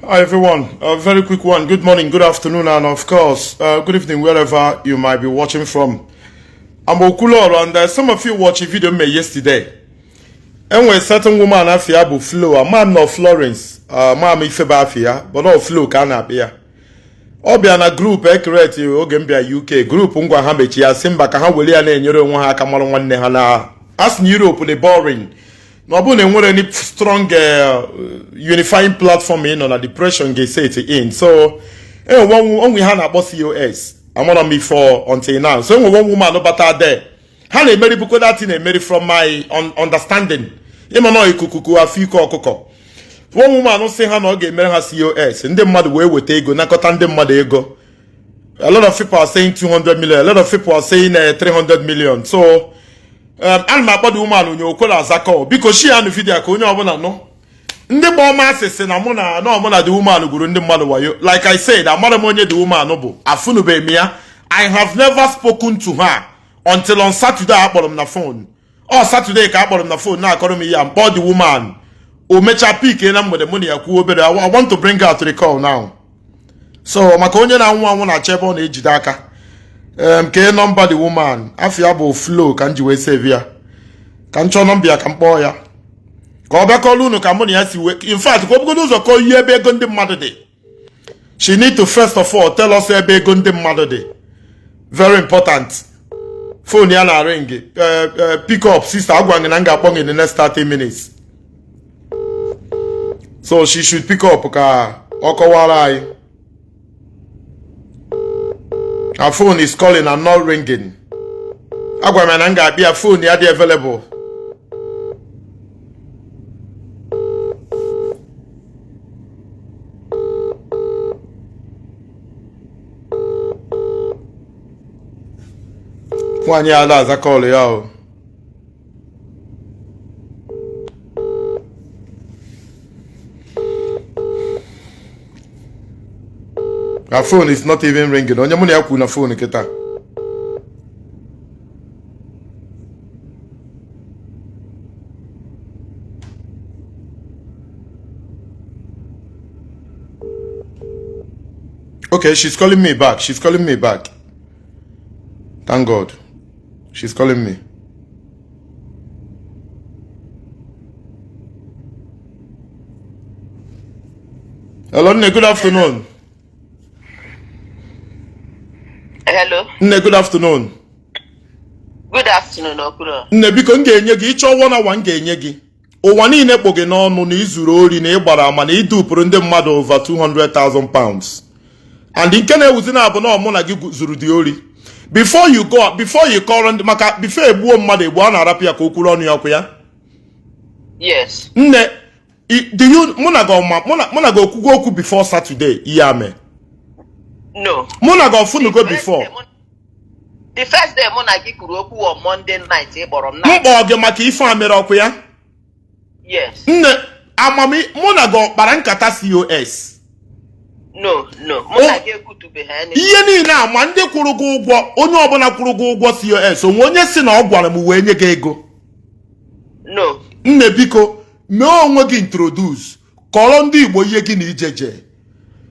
Hi everyone, a very quick one. Good morning, good afternoon, and of course, good evening, wherever you might be watching from. I'm Okwuluora, and some of you watched a video me yesterday. And when certain woman afia bụ Flo, ama m na Florence, ama m ife bụ afia, but not Flo ka a na-akpọ ya. Ọ bịa na group e create oge m bịa UK, group ngwa ha mechi ya sị mba ka ha were ya na-enyere onwe ha aka mara nwanne ha na asị na Europe dị boring. Na ọ bụrụ na enwere any strong unifying platform ị nọ na depression ga-eset in. So enwe onwe ha na-akpọ COS, amara m ife until now. So enwe one woman bata there, ha na-emeri bukwa that thing emeri from my understanding. Ịma na ikuku ku afọ ike ọkụkọ. One woman sị ha na ọ ga-emere ha COS, ndị mmadụ wee weta ego nakọta ndị mmadụ ego. A lot of people are saying 200 million, a lot of people are saying 300 million. So ana m akpọ the woman onye okwere aza call. Biko share nụ video ka onye ọbụla nụ. Ndị gba ọma asị sị na mụ na na ọmụ na the woman gwuru ndị mmadụ wayo. Like I said, amara m onye the woman bụ, afụnụbeghị m ya. I have never spoken to her until on Saturday akpọrọ m na phone. Ọ Saturday ka akpọrọ m na phone na-akọrọ m ihe a, mkpọ the woman. O mechaa pick na mgbede mụ na ya kwuo obere. I want to bring her to the call now. So maka onye na-anwụ anwụ na-achọ ebe ọ na-ejide aka. Kee nọmba the woman, afọ ya bụ Flo ka m ji wee save ya. Ka m chọọ nọmba ya ka m kpọọ ya. Ka ọ bịa kọọrọ unu ka mụ na ya si wee, in fact ka ọ bugodo ụzọ kọọ ihe ebe ego ndị mmadụ dị. She need to first of all tell us ebe ego ndị mmadụ dị. Very important. Phone ya na ring. Pick up sister, agwa gị na m ga-akpọ gị in the next 30 minutes. So she should pick up ka ọ kọwara anyị. Her phone is calling and not ringing. Agwa m ya na m ga-abịa, phone ya dị available. Nwaanyị a aza call ya o. Her phone is not even ringing. Onye mụ na ya kwuru na phone kịta. Okay, she's calling me back. She's calling me back. Thank God. She's calling me. Hello, Nne, good afternoon. Hello. Nne, good afternoon. Good afternoon, Okwuluora. Nne, biko m ga-enye gị ịchọ 1 hour m ga-enye gị. Ụwa niile kpụ gị n'ọnụ na izuru ori na ịgbara ama na idupụrụ ndị mmadụ over 200,000 pounds. And nke na-ewuzi na abụ na mụ na gị zuru dị ori. Before you go, before you call ndị maka before egbuo mmadụ egbuo a na-arapụ ya ka o kwuru ọnụ ya ọkụ ya. Yes. Nne, do you mụ na gị ọma mụ na gị okwugo okwu before Saturday ihe a mee? No. Mụ na gị ọfụnugo before. The first day mụ na gị kwuru okwu on Monday night ị kpọrọ m na. M kpọọ gị maka ife a mere ọkụ ya? Yes. Nne, amami mụ na gị kpara nkata COS. No, no. Mụ na gị ekwutubeghị anything. Ihe niile a ma ndị kwụrụ gị ụgwọ, onye ọbụla kwụrụ gị ụgwọ COS, onwe onye si na ọ gwara m wee nye gị ego. No. Nne, biko mee onwe gị introduce, kọrọ ndị Igbo ihe gị na ijeje.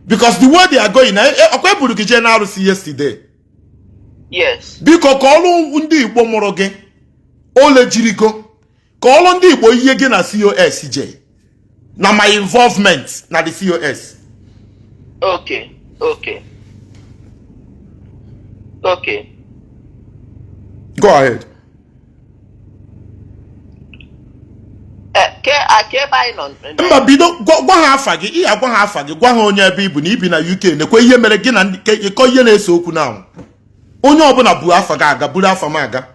Because the way they are going, ọkwa eburu gị jee na arụsị yesterday. Yes. Biko kọọrọ ndị Igbo mụrụ gị ole jirigo, kọọrọ ndị Igbo ihe gị na COS je na my involvement na the COS. Okay, okay. Okay. Go ahead. Mba, bido gwa ha afa gị, ị agwa ha afa gị, gwa ha onye ebe ị bụ na ibi na UK, nekwe ihe mere gị na ịkọ ihe na-ese okwu na onye ọbụla bu afa gị aga, buru afa m aga.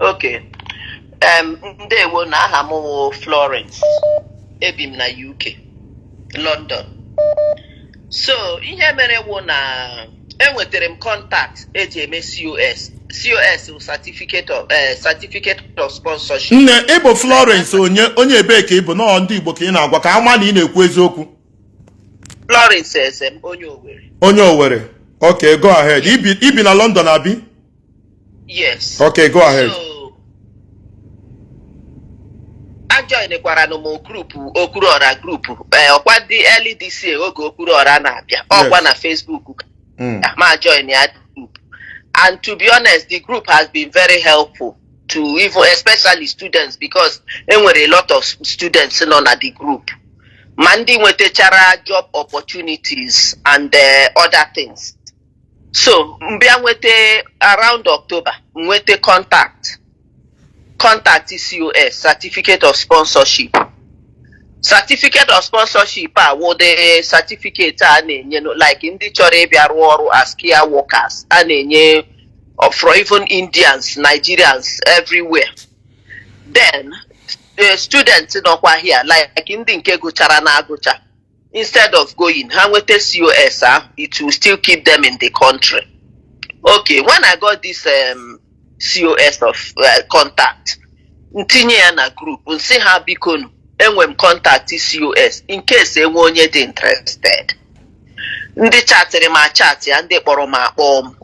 Okay. Ndewo na aha m wụ Florence. Ebi m na UK, London. So ihe mere wụ na enwetara m contact eji eme COS. COS wụ certificate of sponsorship. Nne, ị bụ Florence onye onye ebee ka ị bụ? Nọọ ndị Igbo ka ị na-agwa ka ama na ị na-ekwu eziokwu. Florence Ezem, onye Owerri. Onye Owerri. Okay, go ahead. Ibi na London abi? Yes. Okay, go ahead. So, Ajoinikwara m group Okwuluọra group, ọkwa dị early this year, oge Okwuluọra na-abịa ọkwa na Facebook. Ma join ya group, and to be honest, the group has been very helpful to even especially students, because enwere a lot of students nọ na the group, ma ndị nwetachara job opportunities and other things. So mbịa nweta around October, nweta contact COS, certificate of sponsorship. Certificate of sponsorship a wụ the certificate a na-enye like ndị chọrọ ịbịa rụọ ọrụ as care workers, a na-enye for even Indians, Nigerians, everywhere. Then the students nọkwa here, like ndị nke gụchara na-agụcha, instead of going, ha nweta COS ahụ, it will still keep them in the country. Okay, when I got this COS of contact, ntinye ya na group, nsị ha, "Bikonu, enwe m contact COS in case enwe onye dị interested." Ndị chatịrị ma chat ya, ndị kpọrọ m akpọọ m.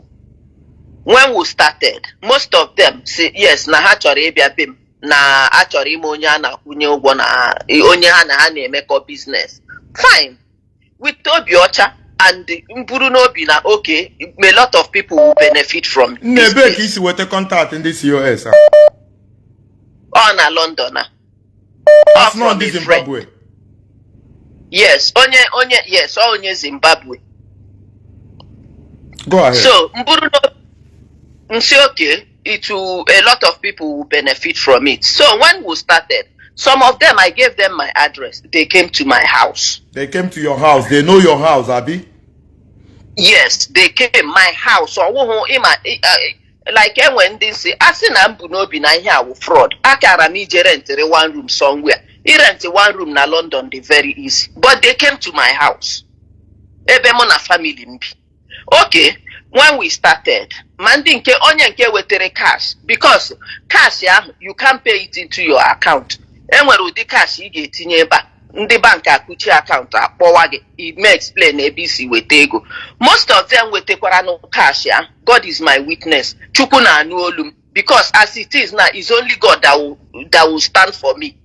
When we started, most of them say yes, na ha chọrọ ịbịa be m, na achọrọ ime onye a na-akwụnye ụgwọ na onye ha na ha na-emekọ business. Fine, with obi ọcha and mburu n'obi na okay, a lot of people will benefit from Nna, this ebee ka place. Isi weta contact ndị COS a? Ọ na London a. Ọ Asị nọ from ndị a friend. Zimbabwe? Yes, onye yes, ọ onye Zimbabwe. Go ahead. So mburu n'obi nsị, okay, it will a lot of people will benefit from it. So when we started, some of them, I gave them my address, they came to my house. They came to your house? They know your house, abi? Yes, they came my house. Ọwụhụ ịma like enwe ndị nsị a sị na m bụ n'obi na ihe a wụ fraud, akara m ije rentịrị one room somewhere. Irent one room na London dị very easy, but they came to my house ebe mụ na family m bi. Okay, when we started, ma ndị nke onye nke wetere cash, because cash ahụ, you can pay it into your account. Enwere ụdị cash ị ga-etinye ebe a, ndị bank akụchi akaụntụ, akpọwa gị ime explain ebe isi weta ego. Most of them wetakwara nụ cash ahụ. God is my witness, Chukwu na-anụ olu m, because as it is now, it's only God that will stand for me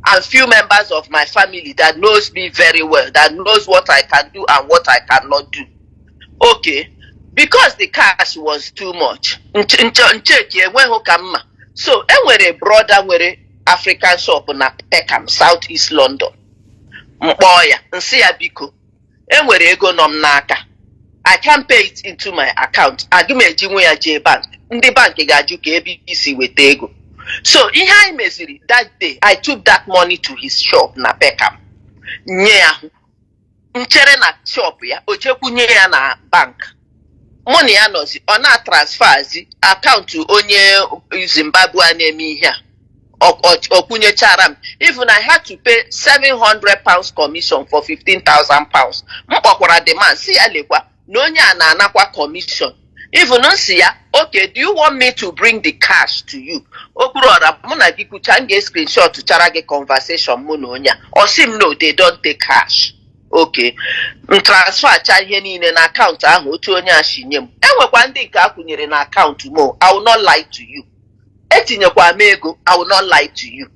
and few members of my family that knows me very well, that knows what I can do and what I cannot do. Okay, because the cash was too much, ncheki enweghị ka mma. So enwere brother nwere African shop na Peckham, South East London. Mkpọọ ya, nsị ya, "Biko, enwere ego nọ m n'aka, I can pay it into my account, aga m ejinwe ya jee bank, ndị bank ga-ajụ ka ebe isi weta ego." So ihe anyị meziri that day, I took that money to his shop na Peckham, nye ya, nchere na shop ya, o jekwunye ya na bank. Mụ na ya nọzi, ọ na-transferzi akaụntụ onye Zimbabwe a na-eme ihe a, ọ kwụnyechara m. Even I had to pay £700 commission for £15,000. M kpọkwara the man, si ya lekwa na onye a na-anakwa commission. Even m si ya, "Okay, do you want me to bring the cash to you?" Okwuruọra, mụ na gị kwucha, m ga-screenshot chara gị conversation mụ na onye a. Ọ sị m, "No, they don't take cash." Okay, m transfer cha ihe niile na akaụntụ ahụ otu onye a si nye m. Enwekwa ndị nke a kwụnyere na akaụntụ m. I will not lie to you, etinyekwa m ego. I will not lie to you.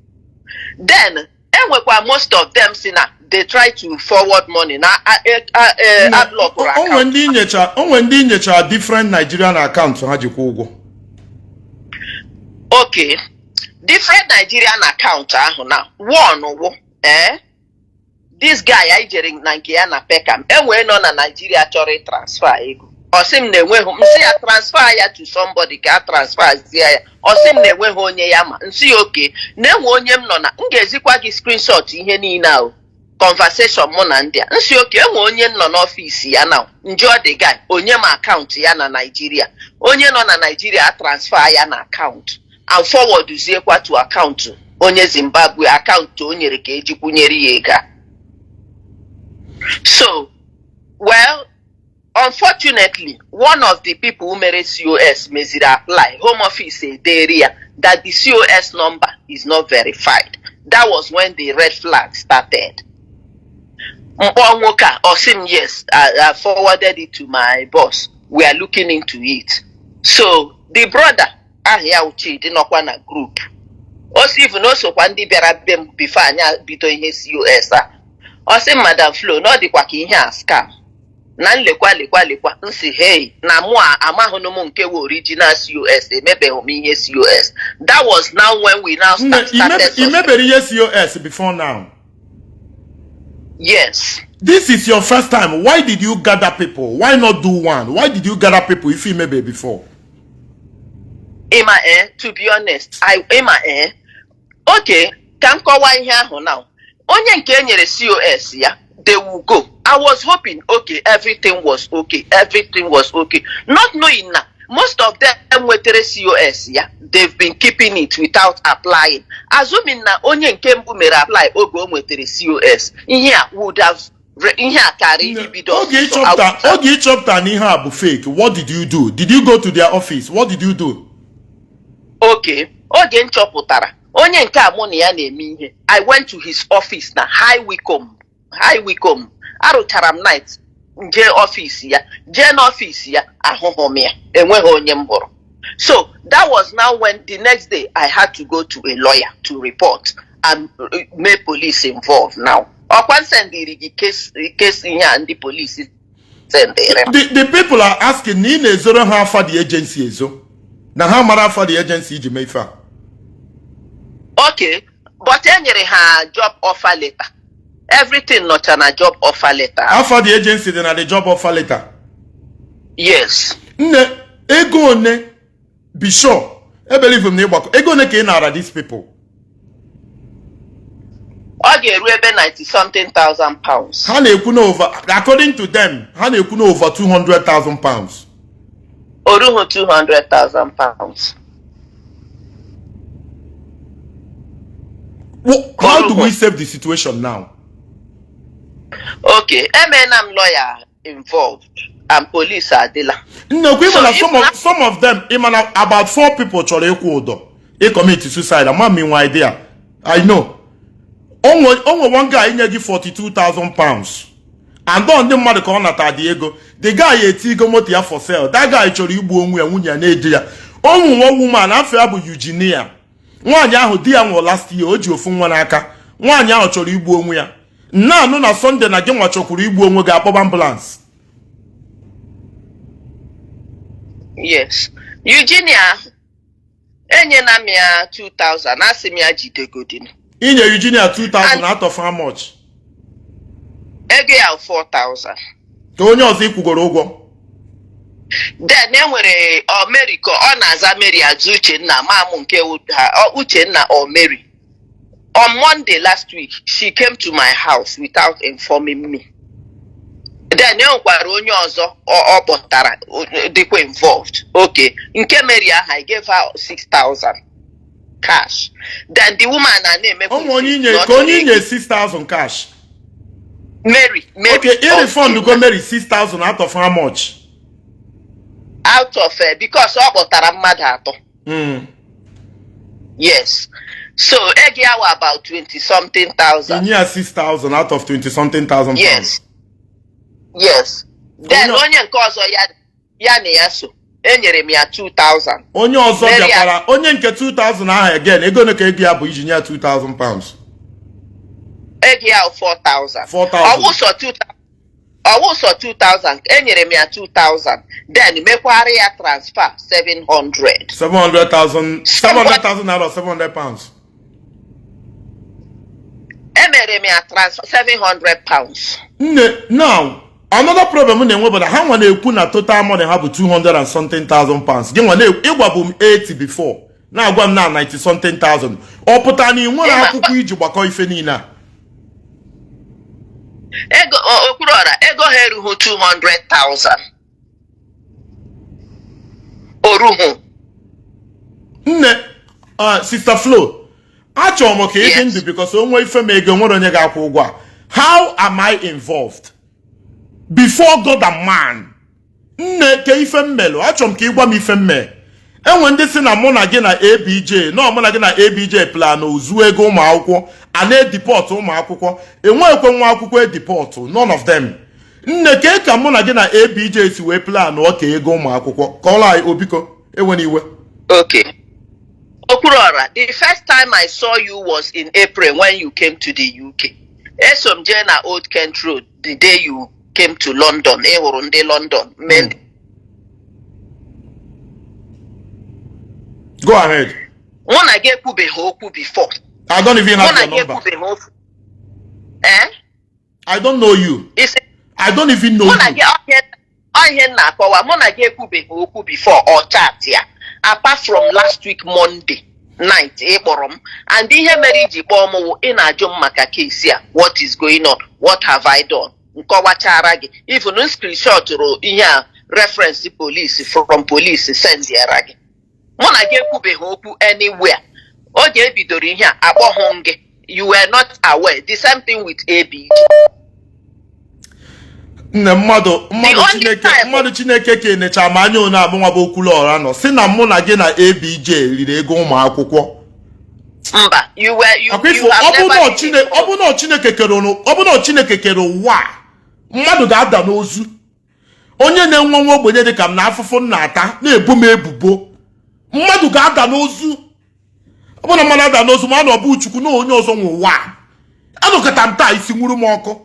Then enwekwa most of them si na they try to forward money na ablockụrụ onwe akaụntụ. Ndị inyecha onwe, ndị inyecha different Nigerian akaụntụ ha jikwa ụgwọ. Okay, different Nigerian account ahụ na one wụ this guy anyị jere na nke ya na Peckham, enwee nọ na Nigeria chọrọ ịtransfer ego. Ọ sị m na enweghị m sị ya transfer ya to somebody ka a transfer zie ya. Ọ sị m na enweghị onye ya ma. Nsị ya okay, na enwe onye m nọ na m ga-ezikwa gị screenshot ihe niile ahụ, conversation mụ na ndị a. Nsị okay, enwe onye m nọ n'ọfịs ya na njụọ the guy, onye m akaụntụ ya na Nigeria. Onye nọ na Nigeria transfer ya na akaụntụ and forward ziekwa to akaụntụ onye Zimbabwe, akaụntụ o nyere ka ejikwunyere ya ego a. So well, unfortunately, one of the people who mere COS meziri apply, Home Office ederi ya that the COS number is not verified. That was when the red flag started. Mkpọ nwoke a, ọ sị m, "Yes, I forwarded it to my boss, we are looking into it." So the brother, aha ya Chidi, nọkwa na group. O si even o sokwa ndị bịara be m before anyị bido ihe COS a. Ọ sị, "Madam Flo, na ọ dịkwa ka ihe a scam na nlekwa lekwa lekwa." Nsi, "Hey, na mụ a amahụnụ m nke wụ original COS, emebeghị m ihe COS." That was now when we now Nne, started ị mebere ihe COS before now? Yes. This is your first time. Why did you gather people? Why not do one? Why did you gather people if you mebe before? Ịma, to be honest, I ịma, okay, ka m kọwaa ihe ahụ now. Onye nke e nyere COS ya, they will go. I was hoping, okay, everything was okay, everything was okay, not knowing na most of them nwetere COS ya, they've been keeping it without applying, assuming na onye nke mbụ mere apply oge o nwetere COS, ihe a would have ihe a karị ibido Oge ọsịsọ. ịchọpụta, oge ịchọpụta na ihe a bụ fake, what did you do? Did you go to their office? What did you do? Okay, oge m chọpụtara, onye nke a mụ na ya na-eme ihe, I went to his office na High Wycombe. High Wycombe, arụchara m night, jee office ya, jee n'office ya, ahụhụ m ya, enweghị onye m hụrụ. So that was now when the next day I had to go to a lawyer to report and make police involved. Now ọkwa m sendiri gị case ihe a ndị police sendịrị m. The people are asking na ị na-ezoro ha afa the agency ezo, na ha mara afa the agency iji mee ife a. Okay, but e nyere ha job offer letter, everything nọcha na job offer letter. Afa the agency dị na the job offer letter? Yes. Nne, ego one, be sure, e believe m na ịgbakọ ego one ka ị nara these people? Ọ ga-eru ebe 90 something thousand pounds. Ha na-ekwu na over, according to them, ha na-ekwu na over £200,000. Oruhu £200,000. How do we save the situation now? Okay, emeela m lawyer involved and police adịla. Nnekwu, ịma na So, some of some of them, ịma na about four people chọrọ ịkwụ ụdọ, ịcommit suicide. Ama m inwe idea. I know onwe one guy nye gị £42,000 and ọ ndị mmadụ ka ọ nata dị ego. The guy etigo moto ya for sale. That guy chọrọ igbu onwe ya, nwunye ya na-eje ya. Onwe nwa woman, afọ ya bụ Eugenia. Nwaanyị ahụ, di ya nwụrụ last year, o ji ofu nwa n'aka. Nwaanyị ahụ chọrọ igbu onwe ya. Nna, na Sunday na gị nwa chọkwuru igbu onwe gị, akpọba ambulance. Yes, Eugenia ahụ, enyela m ya 2000, asị m ya jidegodin. Inye Eugenia 2000 out of how much? Ego ya 4000. Ka onye ọzọ ịkwụgoro ụgwọ? Then e nwere ọ Mary, ka ọ na-aza Mary azụ Uchenna, mamụ nke ha ọ Uchenna or Mary. On Monday last week she came to my house without informing me. Then e nwekwara onye ọzọ ọ kpọtara dịkwa involved. Okay, nke Mary ahụ, I gave her 6000 cash. Then the woman na na-emekwa Onwe onye inye ka onye inye 6000 cash? Mary, Mary. Okay, i refund go Mary 6000 out of how much? Out of because ọ kpọtara mmadụ atọ. Yes, so ego ya wa about 20 something thousand. Inye ya 6000 out of 20 something thousand pounds? Yes. Then onye nke ọzọ ya na ya so, enyere m ya 2000. Onye ọzọ Mary bịakwara, onye nke 2000 ahụ again, ego ole ka ego ya bụ iji nye ya £2000? Ego ya 4000. 4,000. Ọwụsọ 2000, ọwụsọ 2000, enyere m ya 2000, then mekwara ya transfer 700. 700,000, 700,000 naira or £700? Emere m ya transfer £700. Nne, now another problem m na-enwe bụ na ha nwa na-ekwu na total money ha bụ 200 and something thousand pounds. Gị nwa ịgwa bụ m 80 before, na-agwa m na 90 something thousand. Ọ pụtara na ị nwere akwụkwọ iji gbakọ ife niile a? Ego Okwuluọra, ego ha erughị 200,000, oruhu. Nne, Sister Flo, achọrọ m ka ị dị ndụ because o nwee ife ma ego nwere onye ga-akwụ ụgwọ a. How am I involved before God and man? Nne, ke ife mmelụ? Achọrọ m ka ị gwa m ife mme. Enwe ndị si na mụ na gị na ABJ, na mụ na gị na ABJ plan ozu ego ụmụ akwụkwọ a na-edeport ụmụ akwụkwọ. Enweghịkwe nwa akwụkwọ edeport, none of them. Nne, ke ka mụ na gị na ABJ si wee plan ọ ka ego ụmụ akwụkwọ? Kọọrọ anyị obiko, enwere iwe. Okay. Okwuluora, the first time I saw you was in April when you came to the UK. Eso m jee na Old Kent Road the day you came to London. Ị hụrụ ndị London. Men. Go ahead. Mụ na gị ekwubeghị okwu before. I don't even Mụ have na your gị number. ekwubeghị okwu. Eh? I don't know you. Isi I don't even know mụ na you. gị ọ ihe m na-akọwa, mụ na gị ekwubeghị okwu before or chat ya apart from last week Monday night ị kpọrọ m, and ihe mere iji kpọọ m wụ ị na-ajụ m maka case a, what is going on, what have I done. M kọwachara gị, even m screenshotụrụ ihe a reference police from police sendiara gị. Mụ na gị ekwubeghị okwu anywhere. Oge e bidoro ihe a, akpọghị m gị, you were not aware. The same thing with ABG. Nne, mmadụ mmadụ The only Chineke time- mmadụ Chineke ka enecha m anya one abụnwa bụ Okwuluọra nọ si na mụ na gị na ABJ riri ego ụmụ akwụkwọ. Mba, you were you, Akwa you ifo, have ọ bụ never na been Chineke ọ bụ na Chineke kere ọ bụ na Chineke kere ụwa a, mmadụ ga-ada n'ozu. Onye na-enwe nwa ogbenye dị ka m na afụfụ m na-ata na-ebo m ebubo, mmadụ ga-ada n'ozu. Ọ bụ na mmadụ ada n'ozu, ma na ọ bụ Chukwu na onye ọzọ nwe ụwa a. Anọkọta m taa, isi nwuru m ọkụ.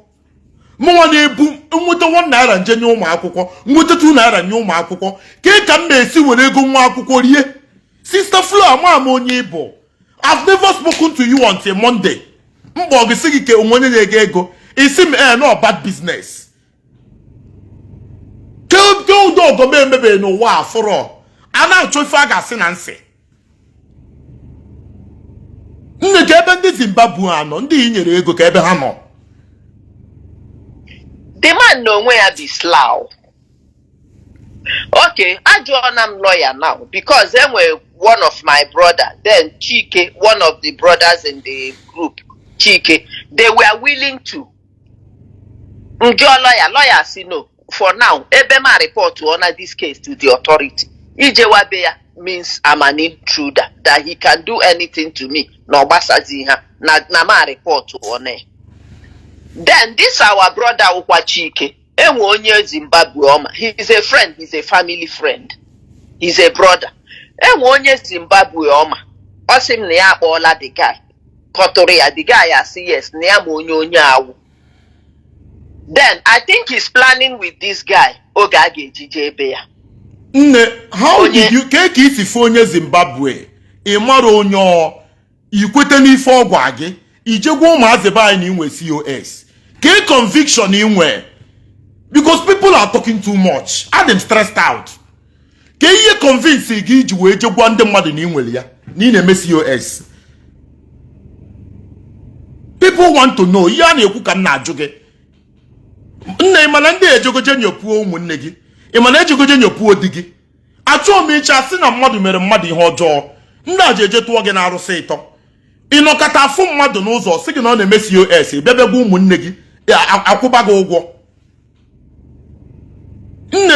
Mụnwa na-ebu nweta 1 naira nje nye ụmụ akwụkwọ, nweta 2 naira nye ụmụ akwụkwọ, ka ka m na-esi were ego nwa akwụkwọ rie. Sister Flo, ama m onye ị bụ. I've never spoken to you until Monday. Mgbe ọ gị sị gị ka onwe onye na-ego ego, isi m ee, no bad business. Ke ụdị ọgọ m emebeghị n'ụwa a fụrọ a na-achọ ife a ga-asị na nsị. Nne, ka ebe ndị Zimbabwe anọ, ndị i nyere ego, ka ebe ha nọ? The man n'onwe ya bi Slough. Okay, ajụọna m lawyer now because enwere one of my brother, then Chike, one of the brothers in the group, Chike, they were willing to. M jụọ lawyer, lawyer si no for now, ebe ma report on this case to the authority, ijewa be ya means I'm an intruder, that he can do anything to me, na ọ gbasazi ha na ma report on ya. Then this our brother wụkwa Chike, enwe onye Zimbabwe ọma, he is a friend, he is a family friend, he is a brother. Enwe onye Zimbabwe ọma, ọ sị m na ya akpọọla the guy, kọtụrụ ya, the guy asị yes, na ya ma onye awụ. Then I think he's planning with this guy oge a ga-eji jee ebe ya. Nne, how Onye- did you ka ka isi fụ onye Zimbabwe? Ị mara onye ọ ikwete n'ife ọ gwa gị, ije gwa ụmụazị be anyị na inwe COS? Ka conviction ị nwe? Because people are talking too much, adị m stressed out. Ka ihe convince gị iji wee je gwa ndị mmadụ na ị nwere ya, na ị na-eme COS? People want to know. Ihe a na-ekwu ka m na-ajụ gị, nne. Ị mana ndị ejegoje nyopuo ụmụnne gị? Ị mana ejegoje nyopuo di gị? Achọghị m ịcha sị na mmadụ mere mmadụ ihe ọjọọ. Ndị a ji eje tụọ gị na arụsị ịtọ. Ịnọkọta afụ mmadụ n'ụzọ sị gị na ọ na-eme COS, bịa bịa gwa ụmụnne gị, akwụba gị ụgwọ. Nne,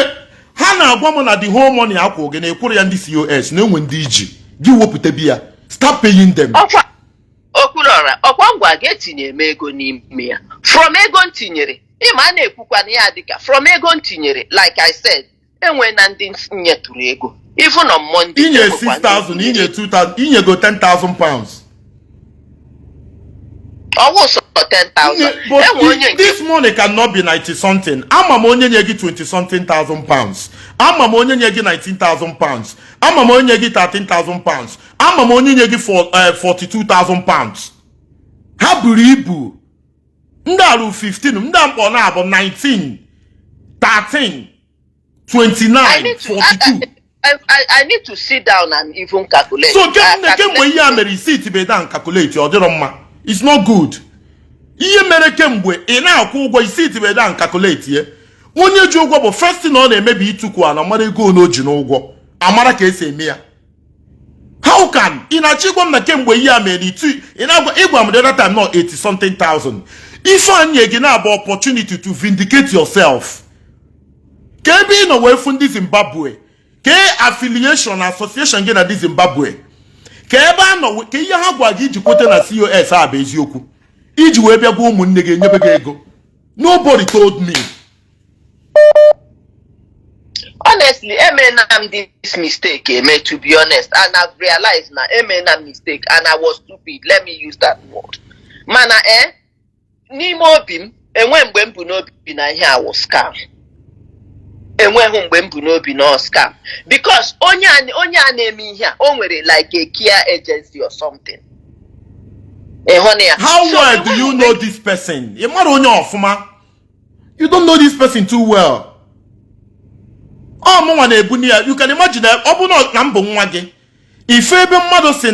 ha na-agwa m na the whole money akwụ gị na ịkwụrụ ya ndị COS, na enwe ndị iji gị wepụta bi ya, start paying them. Ọkwa Okwuluọra, ọkwa ngwa ga-etinye m ego n'ime ya. From ego m tinyere, ịma a na-ekwukwa na ya dịka from ego m tinyere, like I said, enwe na ndị nyetụrụ ego even on Monday. Inye enwekwa ndị 6000, inye 2000, inyego £10,000. Ọwụ sọ 10,000. But enwe onye nke this money cannot be 90 something. Ama m onye nye gị 20 something thousand pounds, ama m onye nye gị £19,000, ama m onye nye gị £13,000, ama m onye nye gị £42,000. Ha buru ibu. Ndị arụ 15, ndị a mkpọ na-abụ 19, 13, 29, I need to 42. I need to sit down and even calculate. So kemgbe kemgbe ihe a mere, isi itibe down calculate, ọ dịrọ mma. It's not good. Ihe mere kemgbe ị na-akwụ ụgwọ, isi itibe down calculate ye. Onye ji ụgwọ bụ first thing ọ na-emebi ịtụkwu ana mara ego ole o ji n'ụgwọ, amara ka esi eme ya. How can ị na-achọ ịgwa m na kemgbe ihe a mere itu ị na-agwa ịgwa m the other time, not 80 something thousand? Ife a nye gị na-abụ opportunity to vindicate yourself. Ka ebe ị nọ wee fụ ndị Zimbabwe, ka affiliation association gị na ndị Zimbabwe, ka ebe a nọ, ka ihe ha gwa gị iji kweta na COS a bụ eziokwu, iji wee bịa gwa ụmụnne gị enyebe gị ego. Nobody told me. Ọ Honestly, emena m this mistake eme, to be honest, and I've realized na emena m mistake and I was stupid, let me use that word. Mana n'ime obi m, enwe mgbe m bu n'obi na ihe a wụ scam. Enweghị mgbe m bu n'obi na ọ scam, because onye a na-eme ihe a, o nwere like a care agency or something. Ị hụ na ya? How So, well do you enweghị know this person? Ị mara onye ọfụma? You don't know this person too well. Ọ mụnwa na-ebuni ya. You can imagine, ọ bụ na m bụ nwa gị, ife ebe mmadụ si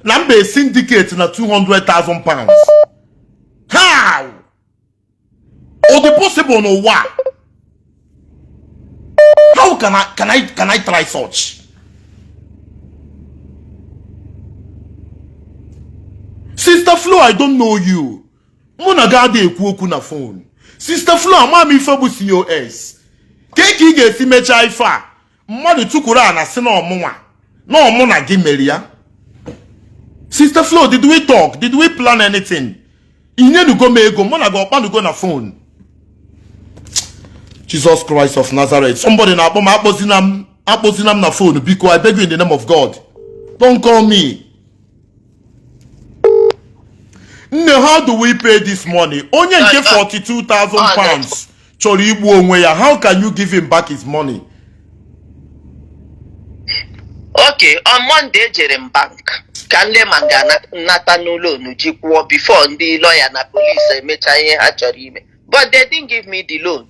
na mba syndicate na £200,000. How ọ dị possible n'ụwa a? How can I try such? Sister Flo, I don't know you. Mụ na gị adịghị ekwu okwu na phone. Sister Flo, ama m ife bụ COS. Ka ị ga-esi mechaa ife a, mmadụ tukwuru a na sị na ọmụnwa na ọmụ na gị mere ya? Sister Flo, did we talk? Did we plan anything? Inyenugo m ego? Mụ na gị ọkpanugo na phone? Jesus Christ of Nazareth. Somebody na-akpọ m. Akpọzina m, akpọzina m na phone, biko. I beg you in the name of God, don't call me. Nne, how do we pay this money? Onye nke £42,000 chọrọ igbu onwe ya. How can you give him back his money? Okay, on Monday ejere m bank ka m lee ma m ga-anata n'loan ji kwụọ before ndị lawyer na police emecha ihe ha chọrọ ime, but they didn't give me the loan.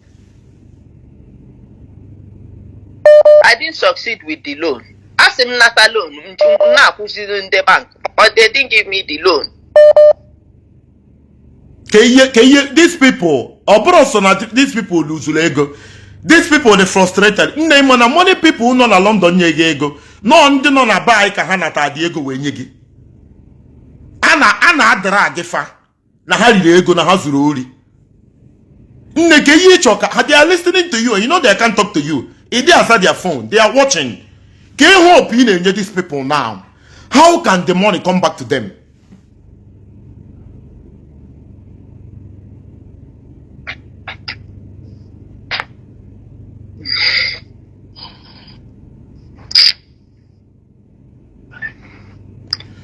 I didn't succeed with the loan. A sị m nata loan m na-akwụziri ndị bank, but they didn't give me the loan. Ka ihe these people, ọ bụrụ so na these people luzuru ego, these people dey frustrated. Nne, ịma na money people nọ na London nye gị ego, nọ ndị nọ na be anyị ka ha nata dị ego wee nye gị. A na-adara agịfa na ha riri ego, na ha zuru ori. Nne, ka ihe ịchọ ka ha, they are listening to you. You know they can't talk to you. Ị dị asa their phone, they are watching. Ka ihe hope ị na-enye these people now? How can the money come back to them?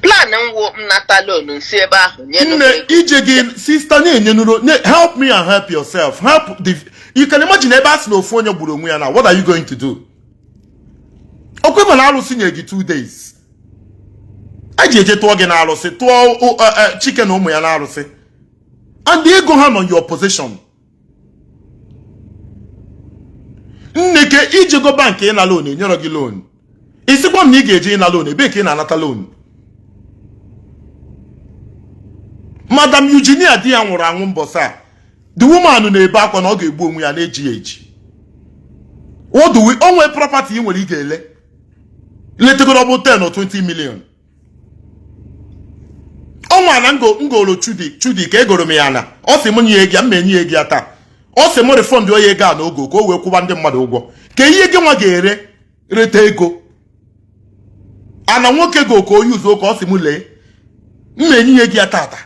Plan m wụ m nata loan nsi ebe ahụ nye Nne, ije gị, sister, na-enye nụrụ, help me and help yourself. Help the, you can imagine ebe a sị na ofu onye gburu onwe ya na, what are you going to do? Okwe ma na arụsị nye gị 2 days a ji eje tụọ gị na arụsị, tụọ Chike na ụmụ ya na arụsị, and ego ha nọ your possession. Nne, ke ijego bank ịna loan, enyerọ gị loan. Isikwa m na ị ga-eje ịna loan, ebee ka ị na-anata loan? Madam Eugenia, di ya nwụrụ anwụ mbọsị a, the woman na-ebe akwa na ọ ga-egbu onwe ya na-eji ya eji. What do we, o nwee property ị nwere ị ga-ele, letegoro ọ bụ 10 or 20 million. Ọnwa na ngoro Chudi, Chudi ka egoro m ya na ọ sị m nye ya ego ya, m enye ya ego ya taa. Ọ sị m refund ya ego a n'oge ka o wee kwụba ndị mmadụ ụgwọ. Ka ihe gị nwa ga-ere reta ego ana nwoke go ka o yuzuo, ka ọ sị m lee, m enye ya ego ya tata.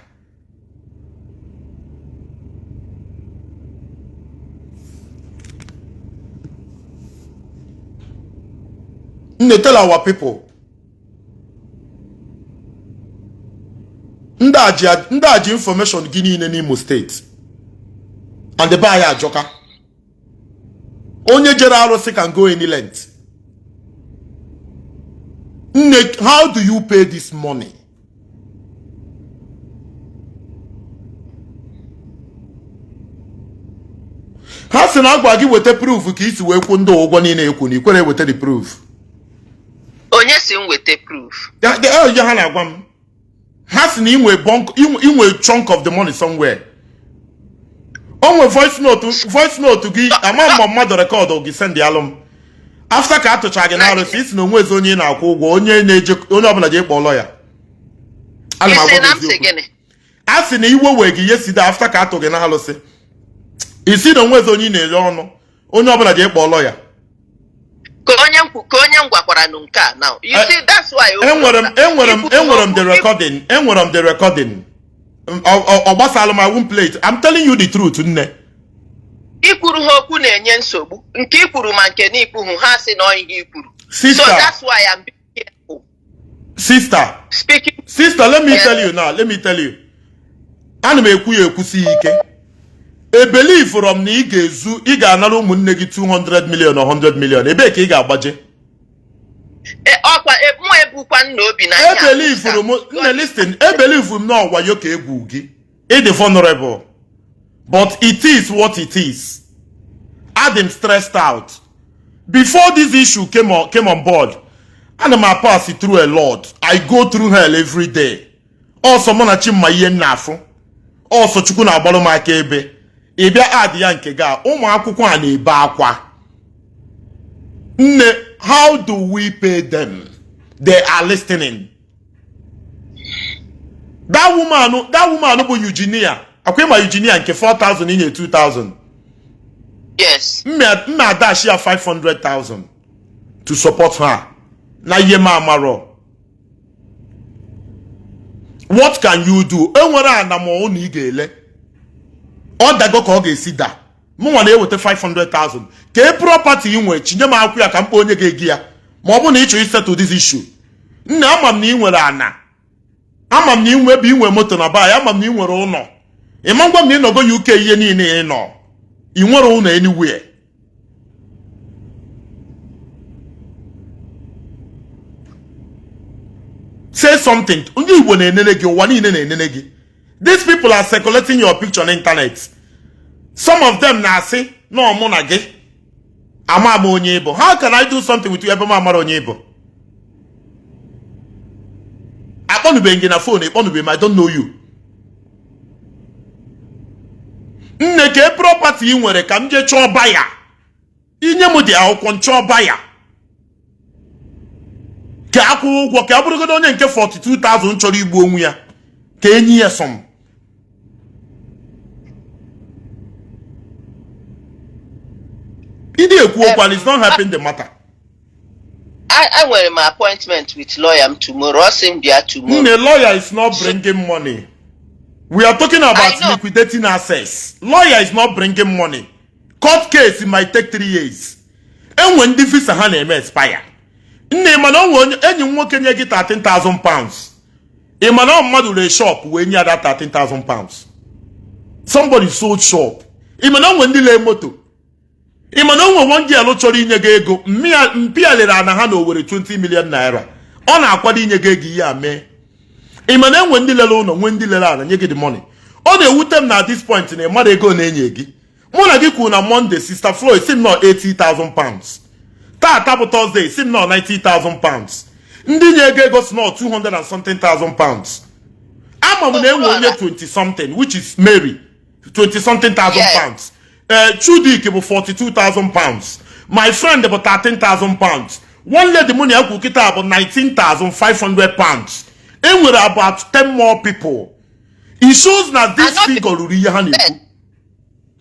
Nne, tell our people. Ndị a ji information gị niile n'Imo State and be anyị ajọka. Onye jere arụsị can go any length. Nne, how do you pay this money? Ha sị na agwa gị weta proof ka isi wee kwụ ndị ụgwọ niile ekwu na ikwere eweta the proof. Onye si m weta proof? Ya ha na-agwa m, ha sị na inwe bunk, inwe chunk of the money somewhere. O nwe voice note gị, ama mma mmadụ record gị send alụ m after ka atụcha gị n'arụsị, isi na onwe ezi onye ị na-akwụ ụgwọ, onye na-eje, onye ọbụla ji ịkpọ lawyer. Ana m Isi agwa na gị m sị eziokwu. gịnị? A sị na iwe wee gị yesterday after ka atụ gị n'alụsị, isi na onwe ezi onye ị na-ere ọnụ, onye ọbụla ji ịkpọ lawyer. Ka onye m gwakwara nụ nke a now. You see, that's why Enwere m the recording, enwere m the recording. Ọ gbasara m, I won't play it. I'm telling you the truth, nne. Ikwuru ha okwu na-enye nsogbu. Nke i kwuru ma nke na ikwuhu ha sị na ọ ihe i kwuru. So Sister, that's why I'm being careful. Sister, Speaking. Sister, let me Yes. tell you now, let me tell you. Ana m ekwu ya ekwusi ike. Ebelievụrọ m na ị ga-ezu, ị ga-anara ụmụnne gị 200 million or 100 million. Ebee ka ị ga-agbaje? Ọkwa mụ ebukwa nna obi na ihe a. Ebelievụrụ m, nne, listen, ebelieve m na ọ wayo ka egwu gị. Ị dị vulnerable. But it is what it is. Adị m stressed out. Before this issue came on board, ana m pass through a lot. I go through hell every day. Ọsọ mụ na Chimma ihe m na-afụ. Ọsọ Chukwu na-agbalụ m aka ebe. Ị bịa add ya nke ga ụmụ akwụkwọ a na-ebe akwa. Nne, how do we pay them? They are listening. That woman bụ Eugenia. Akwa ịma Eugenia nke 4,000 inye 2,000. Yes. Mma dash ya 500,000 to support her. Na ihe m amarọ. What can you do? Enwere ana ma ọ na ị ga-ele. Ọ dago ka ọ ga-esi da. Mụnwa na-eweta 500,000. Ka e property ị nwee, chinye m akwụ ya ka m kpọọ onye ga-egi ya. Ma ọ bụ na ị chọrọ isettle this issue. Nna, ama m na ị nwere ana. Ama m na ị nwe ebe ị nwe moto na baa, ama m na ị nwere ụlọ. Ị ma ngwa m na ị nọgo UK ihe niile ị nọ. Ị nwere ụlọ anywhere. Say something. Ndị Igbo na-enene gị, ụwa niile na-enene gị. These people are circulating your picture on internet. Some of them na-asị na ọ mụ na gị ama m onye ịbụ. How can I do something with you ebe m amara onye ịbụ? Akpọnubeghị gị na phone, ịkpọnubeghị m, I don't know you. Nne, ka property ị nwere ka m jee chọọ buyer. Inye m dị akwụkwọ nchọọ buyer. Ka akwụ ụgwọ ka ọ bụrụgodo onye nke 42,000 chọrọ igbu onwe ya ka enyi ya some. Ịdị ekwu okwu and it's not helping the matter. Enwere m appointment with lawyer m tomorrow. Ọ sị m bịa tomorrow. Nne, lawyer is not bringing money. We are talking about I know. Liquidating assets. Lawyer is not bringing money. Court case might take 3 years. Enwe ndị visa ha na-eme expire. Nne, mana o nwere onye enyi m nwoke nye gị £13,000. Ị ma na ọ mmadụ ree shop wee nye ya that £13,000. Somebody sold shop. Ị ma na o nwere ndị lee moto. Ị ma na o nwere one girl chọrọ inye gị ego, mpi ya lere ana ha na Owerri 20 million naira. Ọ na-akwado inye gị ego ihe a mee. Ị ma na enwe ndị lere ụlọ, nwee ndị lere ala nye gị the money. Ọ na-ewute m na at this point na ịmara ego na-enye gị. Mụ na gị kwuru na Monday, Sister Floyd si m nọ £80,000. Taata bụ Thursday, si m nọ £90,000. Ndị nye ego ego si nọ 200 and something thousand pounds. Ama m na enwe onye 20 something, which is Mary, 20 something thousand pounds. Chudik bụ £42,000. My friend bụ £13,000. One lady mụ na ya kwu kịta bụ £19,500. E nwere about 10 more people. It shows na this figure ruru ihe ha na-ekwu.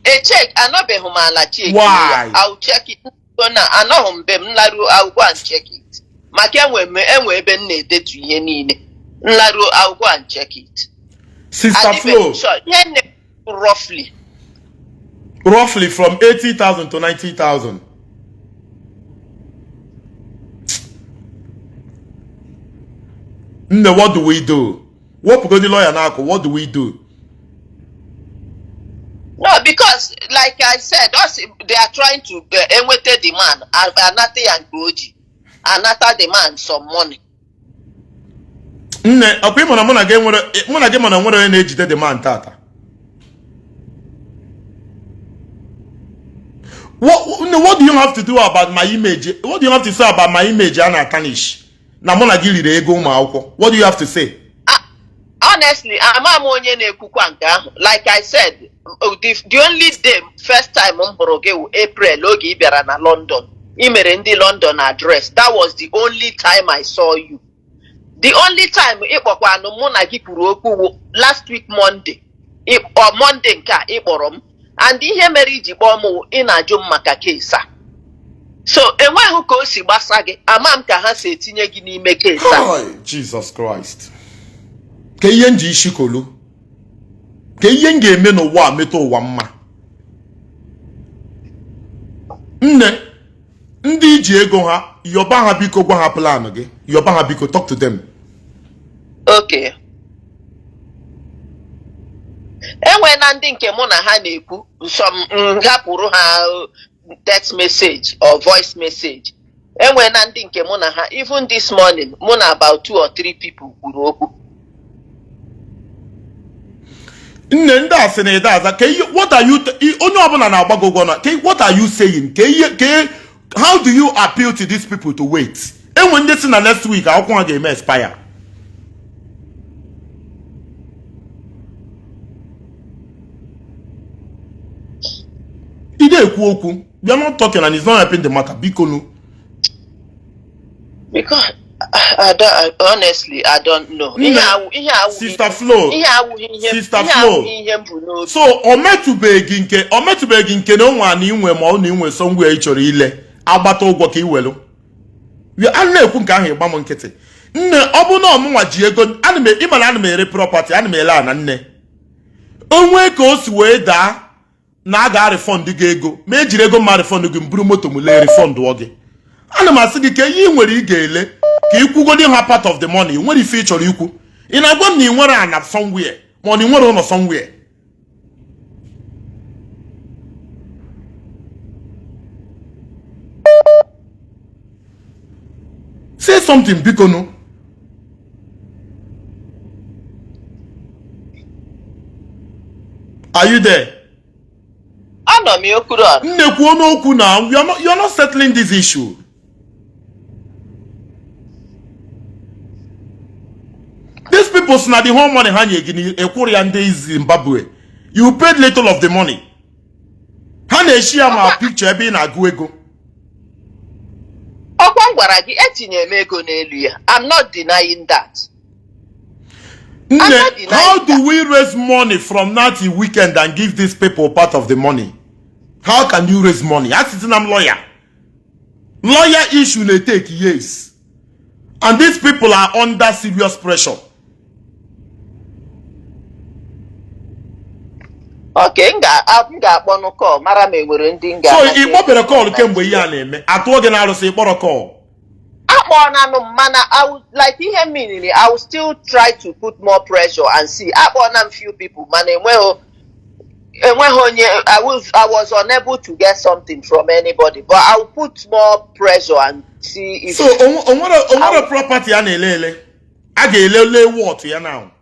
E check, anọbeghị m ala check. Why? I'll check it. So na anọghị m be m nlaruo, I'll go and check it. Maka enwe m enwe ebe m na-edetu ihe niile. Nlaruo, I'll go and check it. Sister Adịbeghị Flo, m sure. Ihe nne roughly. Roughly from 80,000 to 90,000. Nne, what do we do? Wepụgodi lawyer n'akụ, what do we do? No, because like I said, us they are trying to enweta the man, anata ya nke o ji, anata the man some money. Nne, ọkwa ị ma na mụ na gị nwere, mụ na gị mana nwere onye na-ejide the man tata. Nne, what do you have to do about my image? What do you have to say about my image a na-tarnish? Na mụ na gị riri ego ụmụ akwụkwọ. What do you have to say? Ah, honestly, ama m onye na-ekwukwa nke ahụ. Like I said, the only day, first time m hụrụ gị wụ April, oge ị bịara na London. Ị mere ndị London address. That was the only time I saw you. The only time ị kpọkwanụ mụ na gị kwuru okwu wụ last week Monday. Ọ Monday nke a ị kpọrọ m, and ihe mere iji kpọọ m wụ ị na-ajụ m maka case a. So enweghị ka o si gbasa gị. Ama m ka ha si etinye gị n'ime case a. Hi, Jesus Christ. Ka ihe m ji isi kolu. Ka ihe m ga-eme n'ụwa a metụ ụwa mma. Nne, ndị ji ego ha, yọba ha biko, gwa ha plan gị, yọba ha biko, talk to them. Okay, enweela ndị nke mụ na ha na-ekwu. Some m hapụrụ ha text message or voice message. Enweela ndị nke mụ na ha, even this morning, mụ na about two or three people kwuru okwu. Nne, ndị a sị na ịda aza ka ihe. What are you, onye ọbụla na-agba gị ụgwọ na ka, what are you saying? Ka ihe ka, how do you appeal to these people to wait? Enwe ndị si na next week akwụkwọ ha ga-eme expire. Ị na-ekwu okwu, you are not talking and it's not helping the matter, biko nu. Because I don't, honestly, I don't know. Ihe Nne, awụ ihe awụghị Sister Flo, ihe awụghị ihe Sister ihe Flo. awụghị ihe m bụ n'obi. So o metụbeghị nke, o metụbeghị nke na onwe na inwe, ma ọ na inwe somewhere ị chọrọ ile agbata ụgwọ ka ị welu. A na-ekwu nke ahụ, ịgba m nkịtị. Nne, ọ bụ na ọmụnwa ji ego, ana m ịma na ana m ere property, ana m ele ana. Nne, onwe ka o si wee daa na a ga-arefund gị ego, ma ejiri ego mma refund gị, m buru moto m lee, refund gị. Ana m asị gị ka ihe ị nwere ị ga-ele ka ị kwugodi ha part of the money. Nwere ife ị chọrọ ikwu? Ị na-agwa m na ị nwere ana somewhere, ma ọ na ị nwere ụlọ somewhere? Say something, biko nu. Are you there? Anọ m ya, Okwuluọra. Nne, kwuo n'okwu na you are not settling this issue. These people si na the whole money ha nye gị na ekwuru ya ndị Zimbabwe. You paid little of the money. Ha na-eshi ya ma picture ebe ị na-agụ ego. Ọkwa m gwara gị, etinyere m ego n'elu ya. I'm not denying that. Nne, not denying how do that. we raise money from now till weekend and give these people part of the money? How can you raise money? Asịsị na m lawyer. Lawyer issue na take years. And these people are under serious pressure. Okay, m ga-akpọnụ call mara ma enwere ndị m So ga-anata ị kpọbere ego call na kemgbe ihe a Nigeria. na-eme, atụọ gị n'arụsị, ịkpọrọ call? Akpọọnanụ m, mana I would, like ihe meaning, I will still try to put more pressure and see. Akpọọna m few people, mana enweghị onye. I was unable to get something from anybody, but I will put more pressure and see if So onwere property a na-ele ele, a ga-ele lee worth ya now,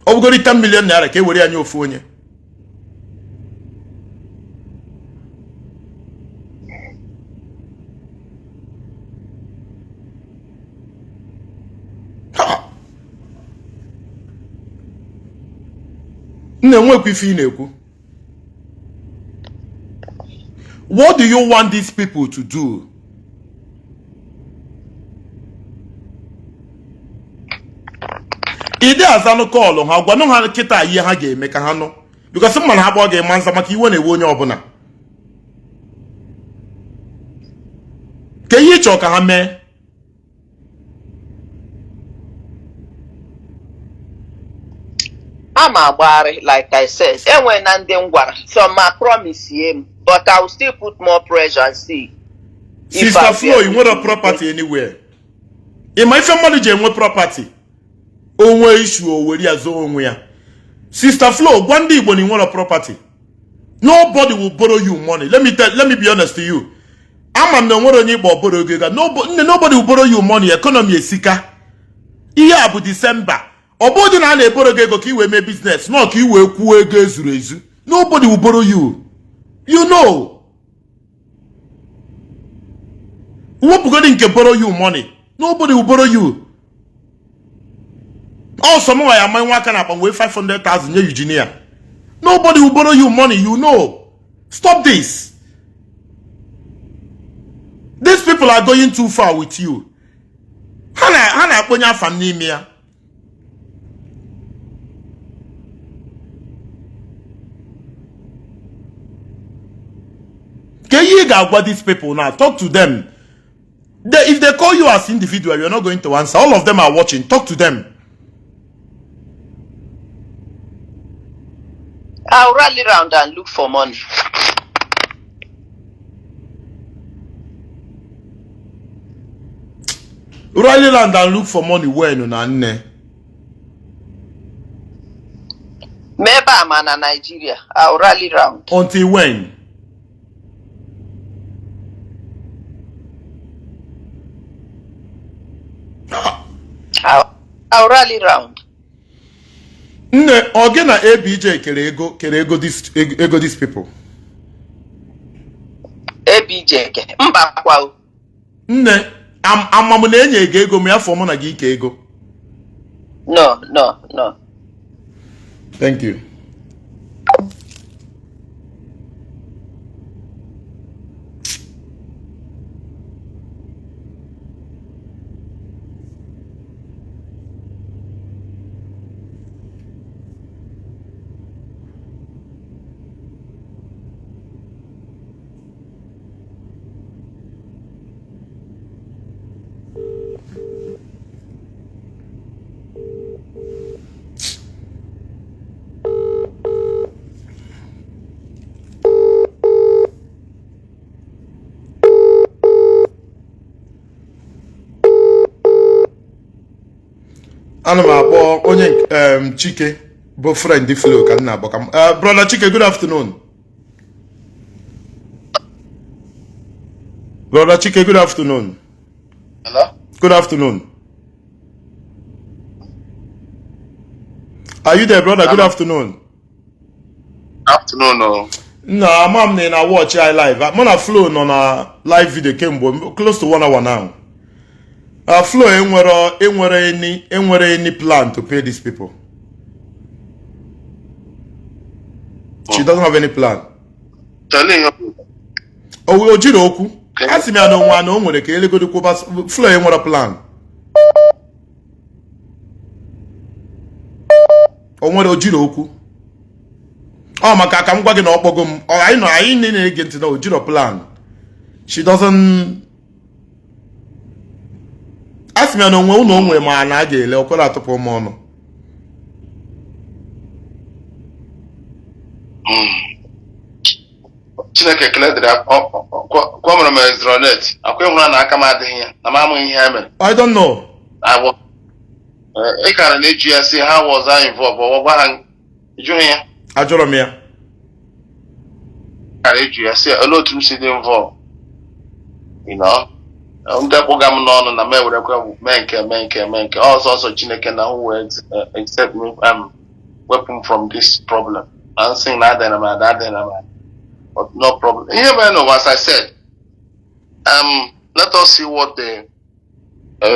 ọ bụgoro 10 million naira, ka e were ya nye ofu onye. Ha! Nna, enwekwa ife ị na-ekwu. What do you want these people to do? Ịdị azanụ call ha, gwanụ ha kịta ihe ha ga-eme ka ha nụ, because mma na ha kpọọ ga-ema nza maka iwe na-ewe onye ọbụla. Ka ihe ị chọrọ ka ha mee? Ama agbagharị. Like I said, enwe na ndị m gwara, some ma promise ye m, but I will still put more pressure and see if Sister I'll be Flo, ị able nwere to. property anywhere? Ị ma ife mmadụ ji enwe property, onwe issue, o were ya zoo onwe ya. Sister Flo, gwa ndị Igbo na ị nwere property. Nobody will borrow you money. Let me be honest to you. Ama m na onwere onye Igbo borrow gị ego. Nne, nobody will borrow you money. Economy esika. Ihe a bụ December. Ọ bụghị na a na-eborrow gị ego ka ị wee mee business, nọ ka ị wee kwuo ego ezuru ezu. Nobody will borrow you, you know. Wepụgodi nke borrow you money, nobody will borrow you. Ọsọ m nwa ya ama nwa aka na akpa wee 500,000 nye Eugenia. Nobody will borrow you money, you know. Stop this. These people are going too far with you. Ha na-akpọnye afa m n'ime ya. Ka ihe ị ga-agwa these people now? Talk to them. If they call you as individual, you're not going to answer. All of them are watching. Talk to them. I'll rally round and look for money. Rally round and look for money when na nne. Ma ebe a ma na Nigeria, I'll rally round. Until when? I'll rally round. Nne, ọ gị na ABJ kere ego this ego these people? ABJ ke mba kwa o. Nne, ama m na enye gị ego ma ya fọ mụ na gị ike ego. No, no, no. Thank you. Ana m akpọ onye Chike bụ friend Flo ka m na-akpọ ka m brother Chike, good afternoon. Brother Chike, good afternoon. Hello? Good afternoon. Are you there, brother? Good Hello. afternoon. Afternoon, oh. Nna, ama m na ị na-watch anyị live. Mụ na Flo nọ na live video kemgbe close to one hour now. Flo enwere any plan to pay these people. She doesn't have any plan. Tell you. O jiri okwu. A sị m ya na onwe na o nwere ka elegodo kwụba. Flo enwere plan. O nwere, o jiri okwu. Ọ maka ka m gwa gị na ọ kpọgo m. Ọ anyị nọ, anyị na-ege ntị na o jiro plan. She doesn't. A sị m ya na onwe ụlọ o nwere ma na a ga-ele ọkwere atụpụ m ọnụ. Chineke ekele dịrị ya. Kwa mere m Ezronet. Akwa ịhụra na aka m adịghị ya. Na m amaghị ihe ya mere. I don't know. Ị kara na-eju ya sị how was I involved? Ọ gwa ha jụghị ya. Ajụrụ m ya. Kara eju ya sị olee otu m si dị involved? You know? Ndị kpụga m n'ọnụ na m ewerekwa mee nke mee nke mee nke ọsọ ọsọ Chineke na who will accept me, wepụ m from this problem. Na nsị na adịghị m ada, adịghị m ada. But no problem. Ihe mere n'ụwa, as I said, let us see what the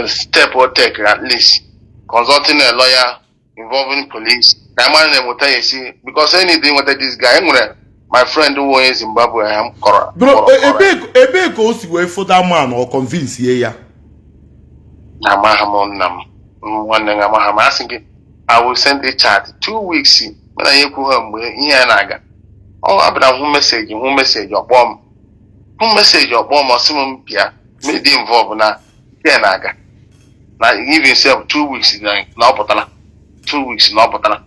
step will take, at least consulting a lawyer, involving police. Ka anyị mara na-enweta ya esi because any dị nweta this guy. E nwere my friend wụ onye Zimbabwe ha m kọrọ Bro, kọrọ kọrọ ebe ka o si wee fụda man ọ convince ye ya. Na amaghị m, nna m, nwanne m, amaghị m. Asị gị I will send a chat 2 weeks mana ya ekwughị mgbe ihe ya na-aga. Ọ abịara hụ message ọkpọ m, hụ message ọkpọ m, ọsị m bịa me dị involve na ihe na-aga na give himself 2 weeks na ọ pụtara 2 weeks na ọ pụtara.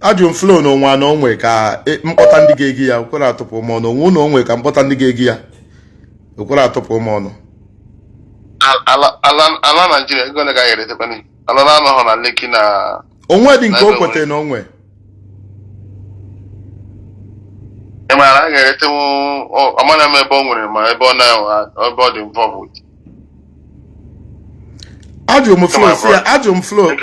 Ajụ m Flo na onwe na onwe ka mkpọta ndị ga-egi ya okwere atụpụ m ọnụ. Onwe na onwe ka mkpọta ndị ga-egi ya okwere atụpụ m ọnụ. Ala Naijiria, ego ole ga eretekwana ala na-anọghọ na Lekki na Onwe dị nke o Ebe kwetara na onwe. Ị maara a ga-eretenwu. Amara m ebe ọ nwere ma ebe ọ na ebe ọ dị involved with. Ajụ m Flo si ya, ajụ m Flo,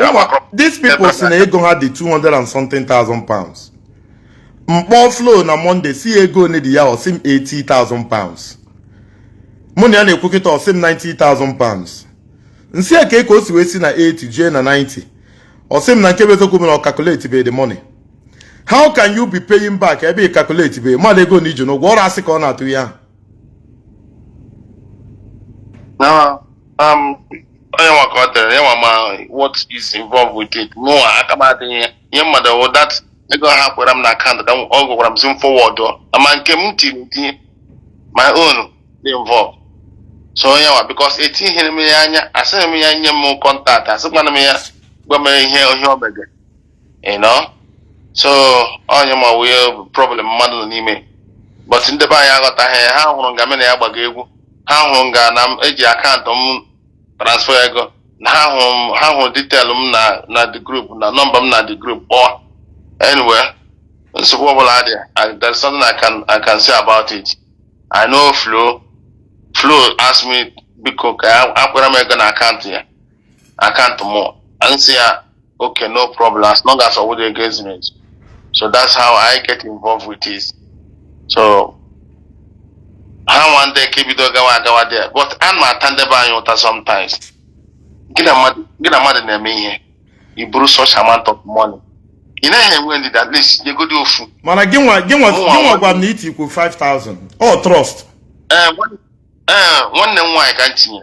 these people si na ego ha dị 200 and something thousand pounds. Mkpọ Flo na Monday si ego one dị ya, ọ sị m £80,000. Mụ na ya na-ekwu kịta, ọ sị m £90,000. Nsị ya ka o si wee si na 80 jee na 90. Ọ sị m na nke bụ eziokwu bụ na ọ calculate be the money. How can you be paying back ebe ị calculate be mmadụ ego na iji n'ụgwọ ọrụ? Asị ka ọ na-atụ ya. Na onye nwa ka ọ tere ya nwa ma what is involved with it. Mụ aka m adịghị ya. Ihe mmadụ wụ that ego ha kwere m na akaụntụ ka ọ gwara m sị m forward ama nke m tiri tinye my own dị involved. So onye nwa, because etinyere m ya anya, asịghị m ya nye m contact, asịkwana m ya gwa m ihe o mege. So onye ma wee problem mmadụ nọ n'ime, but ndị be anyị aghọtaghị ya. Ha hụrụ nga m na ya gbaga egwu. Ha hụrụ nga na m eji akaụntụ m transfer ego na ha hụrụ m, ha hụrụ detail m na the group, na nọmba m na the group kpọọ. Anyway, nsogbu ọbụla adị. There's something I can say about it. I know Flo asked me, biko, ka ya akwara m ego na akaụntụ ya, akaụntụ mụ. Nsị ya, "Okay, no problem, as long as ọ wụghị ego ezuru ezu." So that's how I get involved with it. So ha nwa ndị nke bido gawa agawa there, but a na ata ndebe anyị ụta sometimes. Gị na mmadụ na-eme ihe, i buru such amount of money, ị naghị enwe ndidi, at least nyegodi ofu. Mana gị nwa Mụnwa gị nwa gwa m na itikwu 5000 ọ trust. Ee, nwanne m nwaanyị ka m tinye,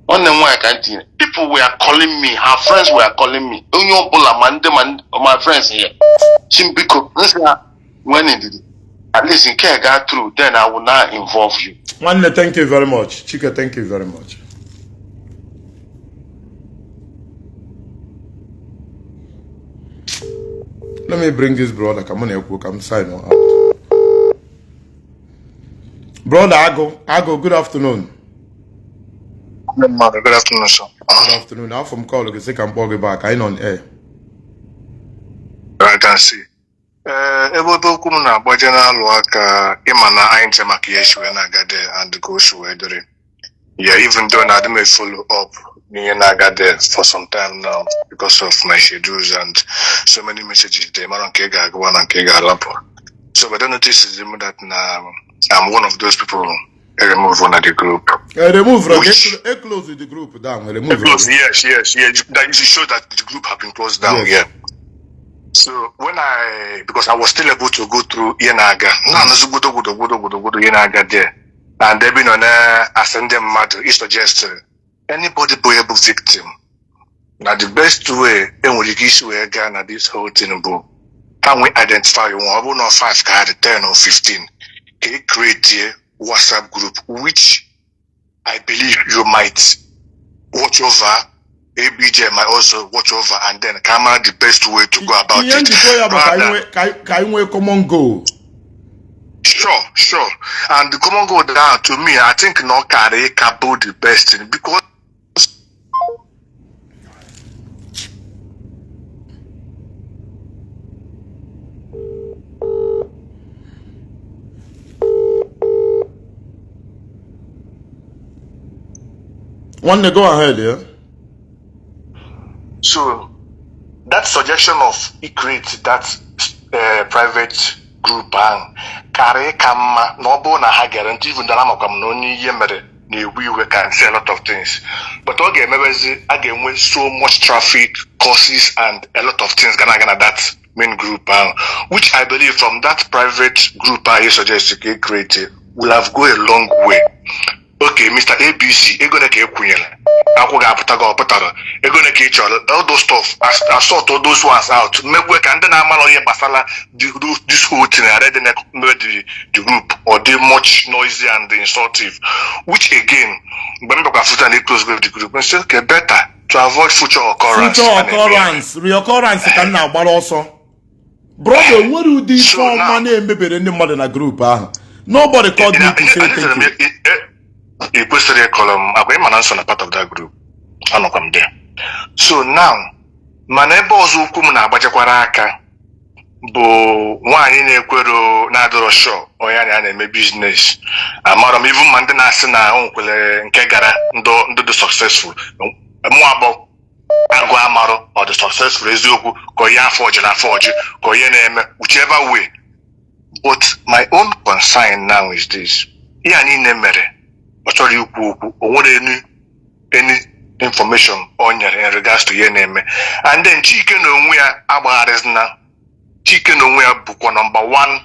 nwanne m nwaanyị ka m tinye. People were calling me, her friends were calling me, onye ọbụla, ma ndị ma my friends here, chi m, biko. Nsị ha nwee ndidi, at least nke a gaa through, then I will now involve you. Nwanne, thank you very much. Chike, thank you very much. Let me bring this brother ka mụ na-ekwu ka m sign out. Brother Ago, Ago, good afternoon. Mmadụ, good afternoon, sir. Good afternoon. Afọ m call gị sị ka m kpọọ gị back. Anyị nọ on air. I can see. Ee, ebe okwu m na-agbaje n'alụ aka, ịma na anyị nche maka ihe si wee na-aga there and ka o si wee dịrị. Yeah, even though na adị m follow up n'ihe na-aga there for some time now because of my schedules and so many messages there, mara nke ị ga-agụwa na nke ị ga-alapụ. So, but I notice that na I'm one of those people remove one of the group. Remove Which- e close the group down. Remove. Close, yes. That you show that the group have been closed down. Yes. Yeah. So when I, because I was still able to go through ihe na-aga, na-anụzi gbodo gbodo gbodo gbodo gbodo ihe na-aga there, and ebe nọ na-asị ndị mmadụ, i suggest anybody bụ able victim na the best way enwere ike isi wee gaa na this whole thing bụ ha nwee identify nwa, ọ bụrụ na 5 ka ha dị, 10 or 15, ka e create WhatsApp group, which I believe you might watch over, ABJ might also watch over, and then come out the best way to go about Ihe it. njikọ ya bụ ka anyị Rather- nwee ka anyị nwee common goal. Sure. And the common goal now, to me, I think not carry cable the best thing because Nwanne, go ahead, yeah. So that suggestion of he create that private group ahụ karị ka mma na ọ bụrụ na ha gere ntị, even though amakwa m na onye ihe mere na-ewe iwe can say a lot of things, but ọ ga-emebezi a ga-enwe so much traffic causes and a lot of things ga na-aga na that main group ahụ, which I believe from that private group ahụ you suggest ka e create will have go a long way. Okay, Mr. ABC, ego ole ka ị kwụnyere, akwụ ga-apụta gị, ọ pụtara, ego ole ka ị chọrọ, all those stuff, as sort all those ones out, mekwe ka ndị na-amara ihe gbasara this whole thing ghara ịdị na-eme the group or dị much noisy and insultive, which again, mgbe m bịakwa fụta na close the group, m sị, okay, better to avoid future occurrence. Future occurrence, reoccurrence ka m na-agbara ọsọ. Brother, nwere ụdị ife So ọma na-emebere ndị mmadụ na group ahụ. Nobody called me to say thank you. Ị kwesịrị ịkọrọ m agwa, ịma na nso na part of that group, anọkwa m there. So now, mana ebe ọzọ ukwu m na-agbajekwara aka bụ nwaanyị na-ekwero na-adịrọ sure onye anya na-eme business. Amarọ m even ma ndị na-asị na o nwekwere nke gara ndụ ndụ dị successful. Mụ abụ agụ amarụ ọ dị successful eziokwu, ka onye afọ ọjị na afọ ọjị ka onye na-eme, whichever way. But my own concern now is this: ihe a niile mere ọ chọrọ ikwu okwu, o nwere any information o nyere in regards to ihe na-eme. And then Chike na onwe ya agbagharịzina. Chike na onwe ya bụkwa number one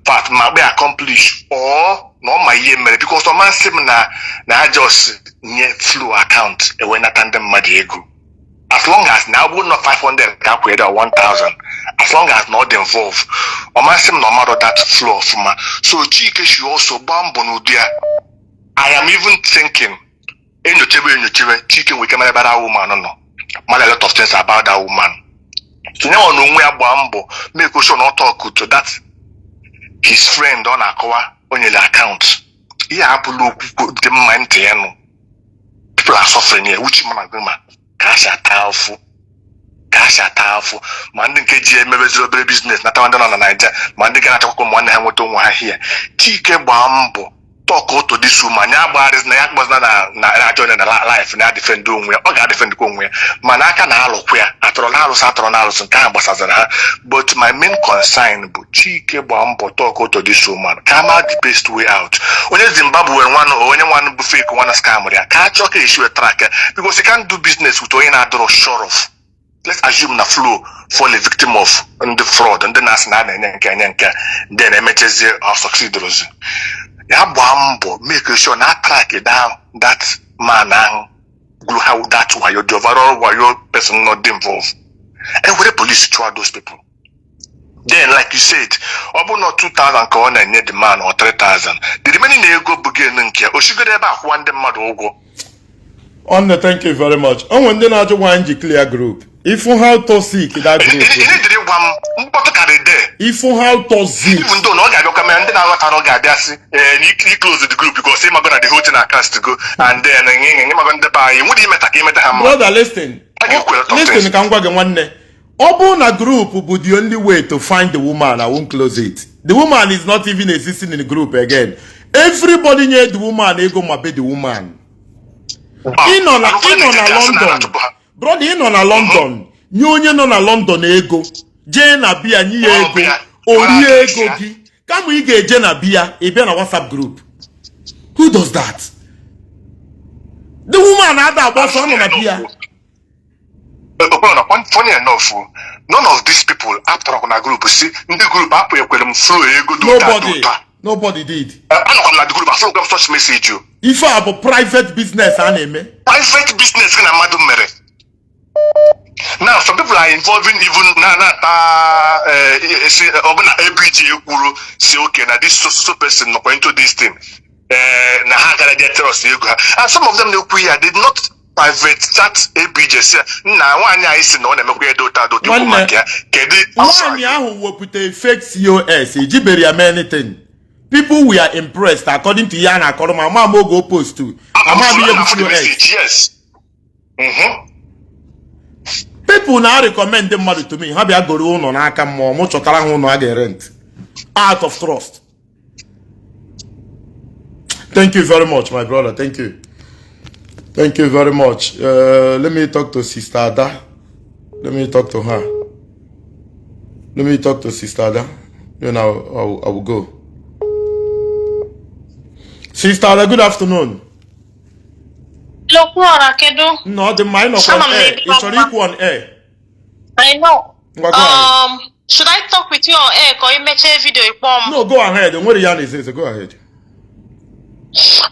fact ma kpe accomplish or na ọ ma ihe mere, because ọ masị m na ha just nye flow account ewe nata ndị mmadụ ego, as long as na ọ bụrụ na 500 ka akwere or 1000, as long as na ọ dị involve, ọ masị m na ọ marọ that flow ọfụma. So Chike should also gbaa mbọ n'ụdị ya. I am even thinking, enyochebe Chike nwere ike mara ebe that woman nọ, mara a lot of things about that woman. So nye nwa na onwe ya gbaa mbọ make sure na ọ talk to that his friend ọ na-akọwa o nyere account. Ihe abụla okwu dị mma ntị ya nụ. People are suffering here, which mana gị ma ka ha si ata afụ, ka ha si ata afụ, ma ndị nke ji emebeziri obere business natawa, ndị nọ na Naija, ma ndị ga-achọkwakwa ma nwanne ha nweta onwe ha here. Chike, gbaa mbọ talk to this woman. Ya agbagharịzi na ya akpọzina na ajọ onye na life na defend onwe ya. Ọ ga-adefendkwa onwe ya, mana aka na-alụkwa ya atọrọ na alụsị, atọrọ na alụsị, nke ahụ gbasazara ha. But my main concern bụ, Chike, gbaa mbọ talk to this woman ka ama the best way out. Onye Zimbabwe nwanụ, onye nwanụ bụ fake nwana scam ya, ka a chọọ ka esi wee track ya, because you can't do business with onye na-adọrọ sure of. Let's assume na Flo fall a victim of ndị fraud, ndị na-asị na a na-enye nke enye nke, then emechazie ọ succeed rozi ya. Gbaa mbọ make sure na track down that man ahụ gwuru ha that wayo, the overall wayo person not involved, ewere police chụọ those people. Then, like you said, ọ bụ na 2000 ka ọ na-enye the man or 3000, the remaining ego bụ gain nke o sigoro ebe akwụwa ndị mmadụ ụgwọ. Nwanne, thank you very much. O nwere ndị na-ajụ nwaanyị ji clear group. Ifu how toxic that group ị is. dịrị gwa m mkpọtụ karị there. Ifu how toxic. Even though na ọ ga-abịakwa mere ndị na-aghọta na ọ ga-abịa sị ee na i close the group because ịmago na the whole thing account go and then ịmago ndị be anyị nwere imeta ka imeta ha mma. Brother, listen. A ga-ekwu a lot of Listen, things. ka m gwa gị, nwanne. Ọ bụrụ na group bụ the only way to find the woman, I won't close it. The woman is not even existing in the group again. Everybody nye the woman ego ma be the woman. Ị nọ na London, brother, ị nọ na London nye onye nọ na London ego, jee na bia nye ya ego, o rie ego gị, kama ị ga-eje na bia, ị bịa na WhatsApp group. Who does that? The woman ada agba ọsọ, ọ nọ na bia. Funny enough, none of these people apụtara na group si ndị group apụ ekwere m Flo ego dị ụta dị Nobody. ụta. Nobody did. Anọkwa m na the group, afụrụkwa m such message o. Ife a bụ private business a na-eme. Private business gị na mmadụ mere. Now some people are involving even na na-ata si ọbụna ABG ekwuru si okay na this so so person nọkwa into this thing, na ha gara je trust ego ha, and some of them na-ekwu ya did not private chat ABG si nna nwaanyị anyị si na ọ na-emekwa ya dị ụta dị ụta ikwu Nwanne, maka ya kedu. Nwaanyị ahụ wepụta fake COS, ejibere ya mee anything. People were impressed according to ihe a na-akọrọ m. Ama m oge o post, ama m ihe bụ COS. People na recommend mmadụ to me, ha bịa goro ụlọ n'aka mmụọ mụ, chọtara ha ụlọ a ga-erent out of trust. Thank you very much, my brother. Thank you, thank you very much. Let me talk to Sister Ada. Let me talk to her. Let me talk to Sister Ada, then I will go. Sister Ada, good afternoon. Lokwuọra, kedu? Nna, ọ dị mma. Anyị nọkwa Ama on m na air. ịdị Ị chọrọ mma. ikwu on air? I know. Ngwa, go ahead. Should I talk with you on air ka ị mechie video ịkpọ m? No, go ahead. Nwere ya na-eze eze. Go ahead.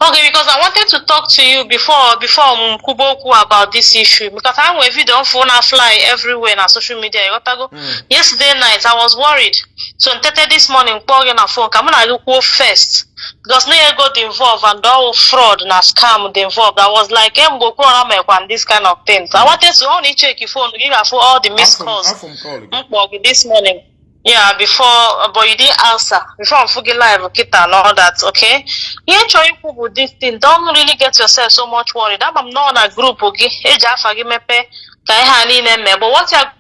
Okay, because I wanted to talk to you before m kwuba okwu about this issue, because I nwere video m fụ na fly everywhere na social media, ịghọtago? Yesterday night I was worried. So ntete this morning kpọọ gị na phone ka mụ na gị kwuo first, because na ego dị involved and all fraud na scam dị involved. I was like, kemgbe Okwuọra mekwa this kind of things. I wanted to ọ na icheck phone gị, ga-afụ all the missed calls. Afọ m call gị. M kpọọ gị this morning, yeah, before, but you didn't answer before m fụ gị live kịta and all that. Okay, ihe m chọrọ ikwu bụ this thing: don't really get yourself so much worried. Ama m nọ na group gị eji afa gị mepee ka ihe a niile mee, but what you are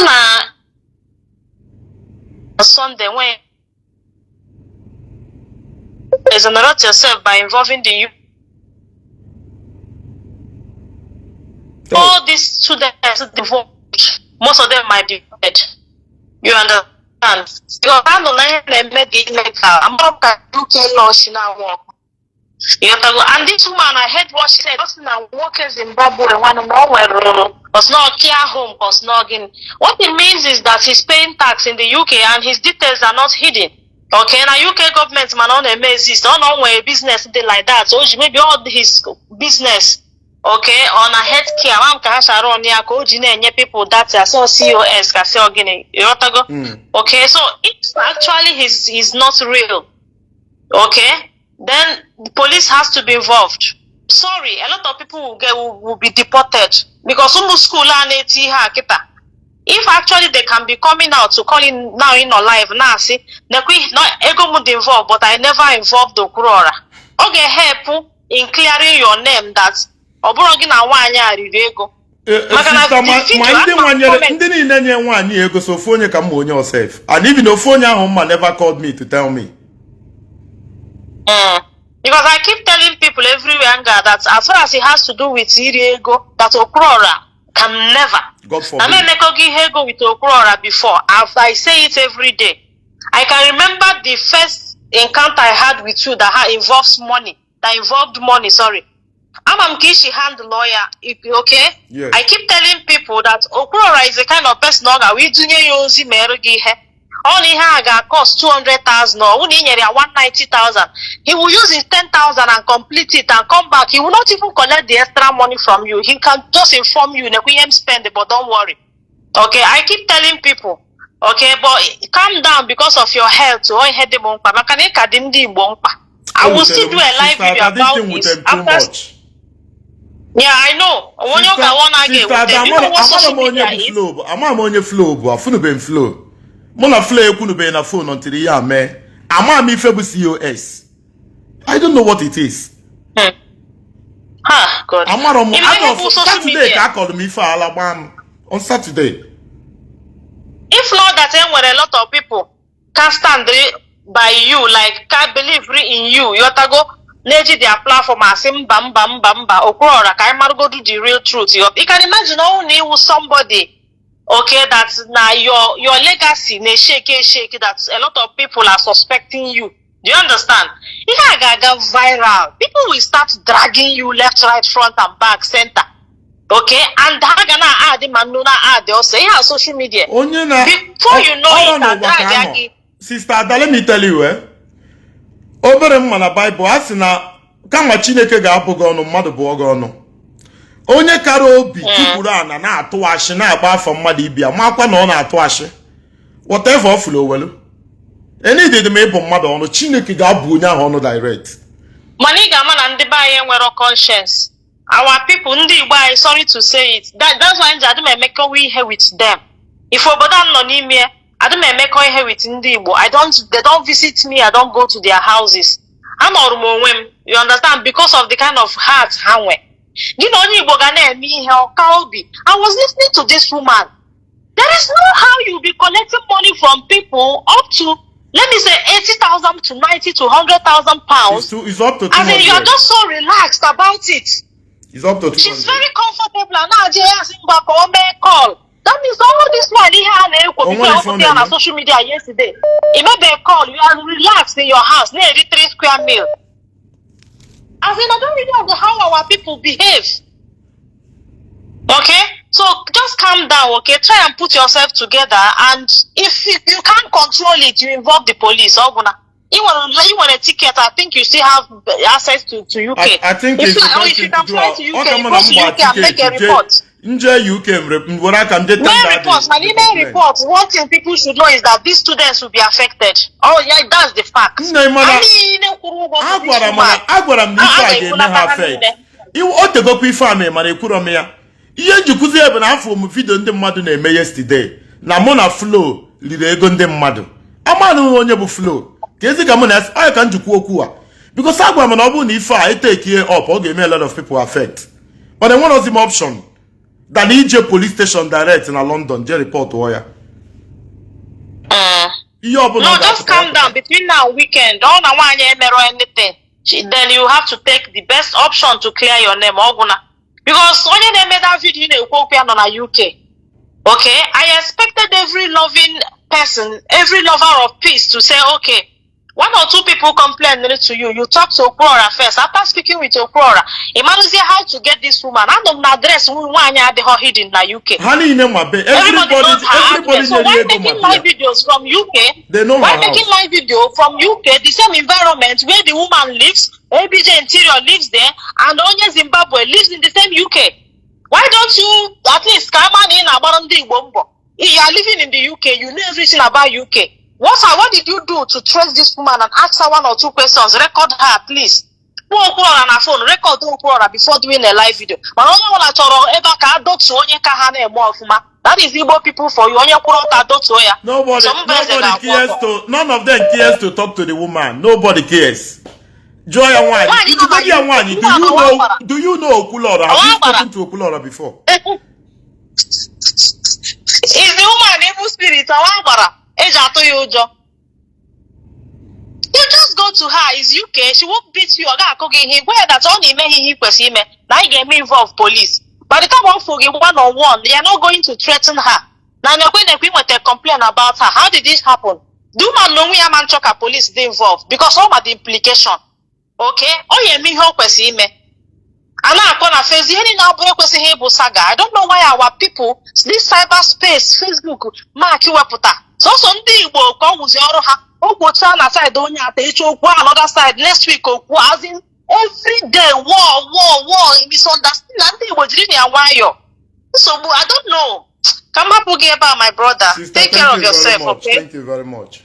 na Sunday when exonerate yourself by involving the youth. All these students involved, most of them might be dead. You understand? Because I know na ihe na-eme dị illegal. Amara m ka UK law si na-awụ ọkụ. Ịghọtago? And this woman, I heard what she said. Ọ sị na nwoke Zimbabwe nwanne na o nwere was not care home, was not gịnị. What it means is that he's paying tax in the UK and his details are not hidden. Okay, na UK government mana ọ na-eme exist. Ọ na o nwere business dị like that. O ji maybe all his business, okay, ọ na healthcare, ma m ka ha shara ọnụ ya ka o ji na-enye people data so COS ka si ogini, ịghọtago? Okay, so if actually he's not real, okay, then the police has to be involved. Sorry, a lot of people will be deported because ụmụ school a na-eti ihe a kịta. If actually they can be coming out to call in now in live na-asị, "Nekwe no ego m dị involved, but I never involved Okwuluora," ọ ga-help in clearing your name that ọ bụrụ gị na nwaanyị a riri ego. Maka na Sister, ma the video, ma ndị ama nwanyere comment. Ndị niile nye nwaanyị ego, so ofu onye ka mma onye osef, and even ofu onye ahụ mma never called me to tell me. Because I keep telling people everywhere nga that as far as it has to do with iri ego, that Okwuluora can never. God Na m forbid. Emekọghị ihe ego with Okwuluora before. As I say it every day. I can remember the first encounter I had with you that involves money. That involved money, sorry. Ama m ka isi handle ya, okay? Yes. I keep telling people that Okwuluora is the kind of person ọ ga-awụ idunye ya ozi mere gị ihe. Ọ na ihe a ga-cost 200,000, ọ wụ na i nyere ya 190,000. He will use his 10,000 and complete it and come back. He will not even collect the extra money from you. He can just inform you, "Nekwe ihe m spend, but don't worry." Okay, I keep telling people, okay, but calm down because of your health. Ọ ihe dị m mkpa maka na ị ka dị ndị Igbo mkpa. I will still do a live Sister, video that this about thing with this them too after. much. Yeah, I know. Onye ụka ọ na-aga Sister, ewute. You know what amara social m onye media bụ is? Flo bụ, ama m onye Flo bụ, afụnụbeghị m Flo. Mụ na Flo ekwunubeghị na phone until ihe a mee. Ama m ife bụ COS. I don't know what it is. Ha, God. Amarọ m Ị ma ihe anọ bụ social Saturday media? ka akọrọ m ife ala gbaa m on Saturday. If not that e nwere a lot of people can stand by you, like can believe in you, yotago na-eji their platform asị mba, mba, mba, mba, Okwuluora, ka anyị marụgodu the real truth. You can imagine ọnwụ na iwu somebody, okay, that na your legacy na-eshake eshake, that a lot of people are suspecting you. Do you understand? Ihe a ga-aga viral. People will start dragging you left, right, front and back, center, okay, and ha ga na-adị ma nnu na-adị ọsọ ihe a social media. Onye na Before you know it, ọrụ n'ụwa ka a drag anọ. gị. Sister Ada, let me tell you, obere mma na Baịbụl a sị na kama Chineke ga-abụ gị ọnụ, mmadụ bụọ gị ọnụ. Onye kara obi tukwuru ana na-atụ ashị na-agba afọ mmadụ ibia makwa na ọ na-atụ ashị, whatever ọ fụrụ owelu enidid m ịbụ mmadụ ọnụ, Chineke ga-abụ onye ahụ ọnụ direct. Mana ị ga-ama na ndị be anyị nwere conscience, our people, ndị Igbo anyị, sorry to say it, that's why nji adị m emekọwa ihe with them. If obodo a m nọ n'ime, adị m emekọ ihe with ndị Igbo. I don't they don't visit me, I don't go to their houses. Anọrụ m onwe m, you understand, because of the kind of heart ha nwe. Gị na onye Igbo ga na-eme ihe ọka obi. I was listening to this woman. There is no how you be collecting money from people up to, let me say, 80,000 to 90 to £100,000. It's up to As in, you are 200. Just so relaxed about it. It's up to 200. She's very comfortable and na-ajụ ya asị ngwa ka o mee call. That means all this while ihe a na-ekwo O before nwere ife ọ ọ ya na na-eme. Social media yesterday. Ị mebe call, you are relaxed in your house, na-eri three square meal. As in, I don't really know how our people behave. Okay? So just calm down, okay? Try and put yourself together, and if you can't control it, you involve the police. Ọgwụna. You want a ticket, I think you still have access to UK. I think if it's you, the or best if you thing can to do. fly to Ọ UK, ka you mma go na to m gba UK and make a ticket report. nje UK, m were aka m je When tender report, the my email complaint. report, one thing people should know is that these students will be affected. Oh yeah, that's the fact. Nne, mana Ha niile kwụrụ ụgwọ for this agwara m woman. na agwara m na ife A a ga-eme ha ga-ebulata ha affect. niile. O tegokwa ife a mee, mana ekwuro m ya. Ihe njikuzi ya bụ na afọ m video ndị mmadụ na-eme yesterday na mụ na Flo riri ego ndị mmadụ. Amanụ m onye bụ Flo ka ezi ka mụ na ya ka njikwa okwu a, because agwara m na ọ bụrụ na ife a etekie up, ọ ga-eme a lot of people affect, but enwerozi m option than ije police station direct na London je report ya. Ihe ọbụla No, ọ just ga-apụta, calm down between now and weekend. Ọ na nwaanyị emero anything. Then you have to take the best option to clear your name. Ọgwụna. Because onye na-eme that video ị na-ekwu okwu ya nọ na UK. Okay, I expected every loving person, every lover of peace to say, "Okay, one or two people complain to you. You talk to Okwuluora first." After speaking with Okwuluora, imagine how to get this woman. Anọ m na address nwaanyị adịghị hidden na UK. Ha niile ma be Everybody everybody knows her everybody address. So nyere why ego making ma live be ya. videos from UK? They know Why her making house. live video from UK, the same environment where the woman lives, ABJ Interior lives there, and Onye Zimbabwe lives in the same UK? Why don't you at least ka ama na ị na-agbara ndị Igbo mbọ? If you are living in the UK, you know everything about UK. What did you do to trace this woman and ask her one or two questions? Record her, please. Kpọọ Okwuluora na phone, record Okwuluora before doing a live video. Mana onye ọbụla chọrọ ebe a ka a dọtuo onye ka ha na-eme ọfụma. That is Igbo people for you. Onye kwụrụ ọtọ adotuo ya. Nobody, So mba eze nobody ga-akwụ cares ọtọ. to. None of them cares to talk to the woman. Nobody cares. Jụọ ya nwaanyị. Nwaanyị nọ na Jụọ ya nwaanyị. Do Nwa you awa know? gbara. Do you know Okwuluora? Have you Awa gbara. spoken to Okwuluora before? Is the woman evil spirit? Awa gbara eji atụ ya ụjọ. You just go to her. Is UK. She won't beat you. Ọ ga-akụ gị ihe. Gwa ya that ọ na-eme ihe ị kwesịrị ime na anyị ga-eme involve police. By the time ọ fụ gị one on one, you are not going to threaten her. Na nekwe nekwe nweta complain about her. How did this happen? The woman n'onwe ya ma nchọ ka police dị involved because ọ ma the implication. Okay? Ọ ya eme ihe o kwesịrị ime. A na-akọ na Facebook ihe niile abụrụ ekwesịghị ịbụ saga. I don't know why our people, this cyber space, Facebook, Mark wepụta sọsọ ndị Igbo ka ọ wụzi ọrụ ha. O kwochaa na side onye ata echi, okwu another side, next week okwu, as in every day, war, war, war, misunderstanding. Na ndị Igbo jiri na ya nwayọọ nsogbu. I don't know. Ka m hapụ gị ebe a, my brother. Sister, Take thank care of you very yourself. much. Okay. Thank you very much.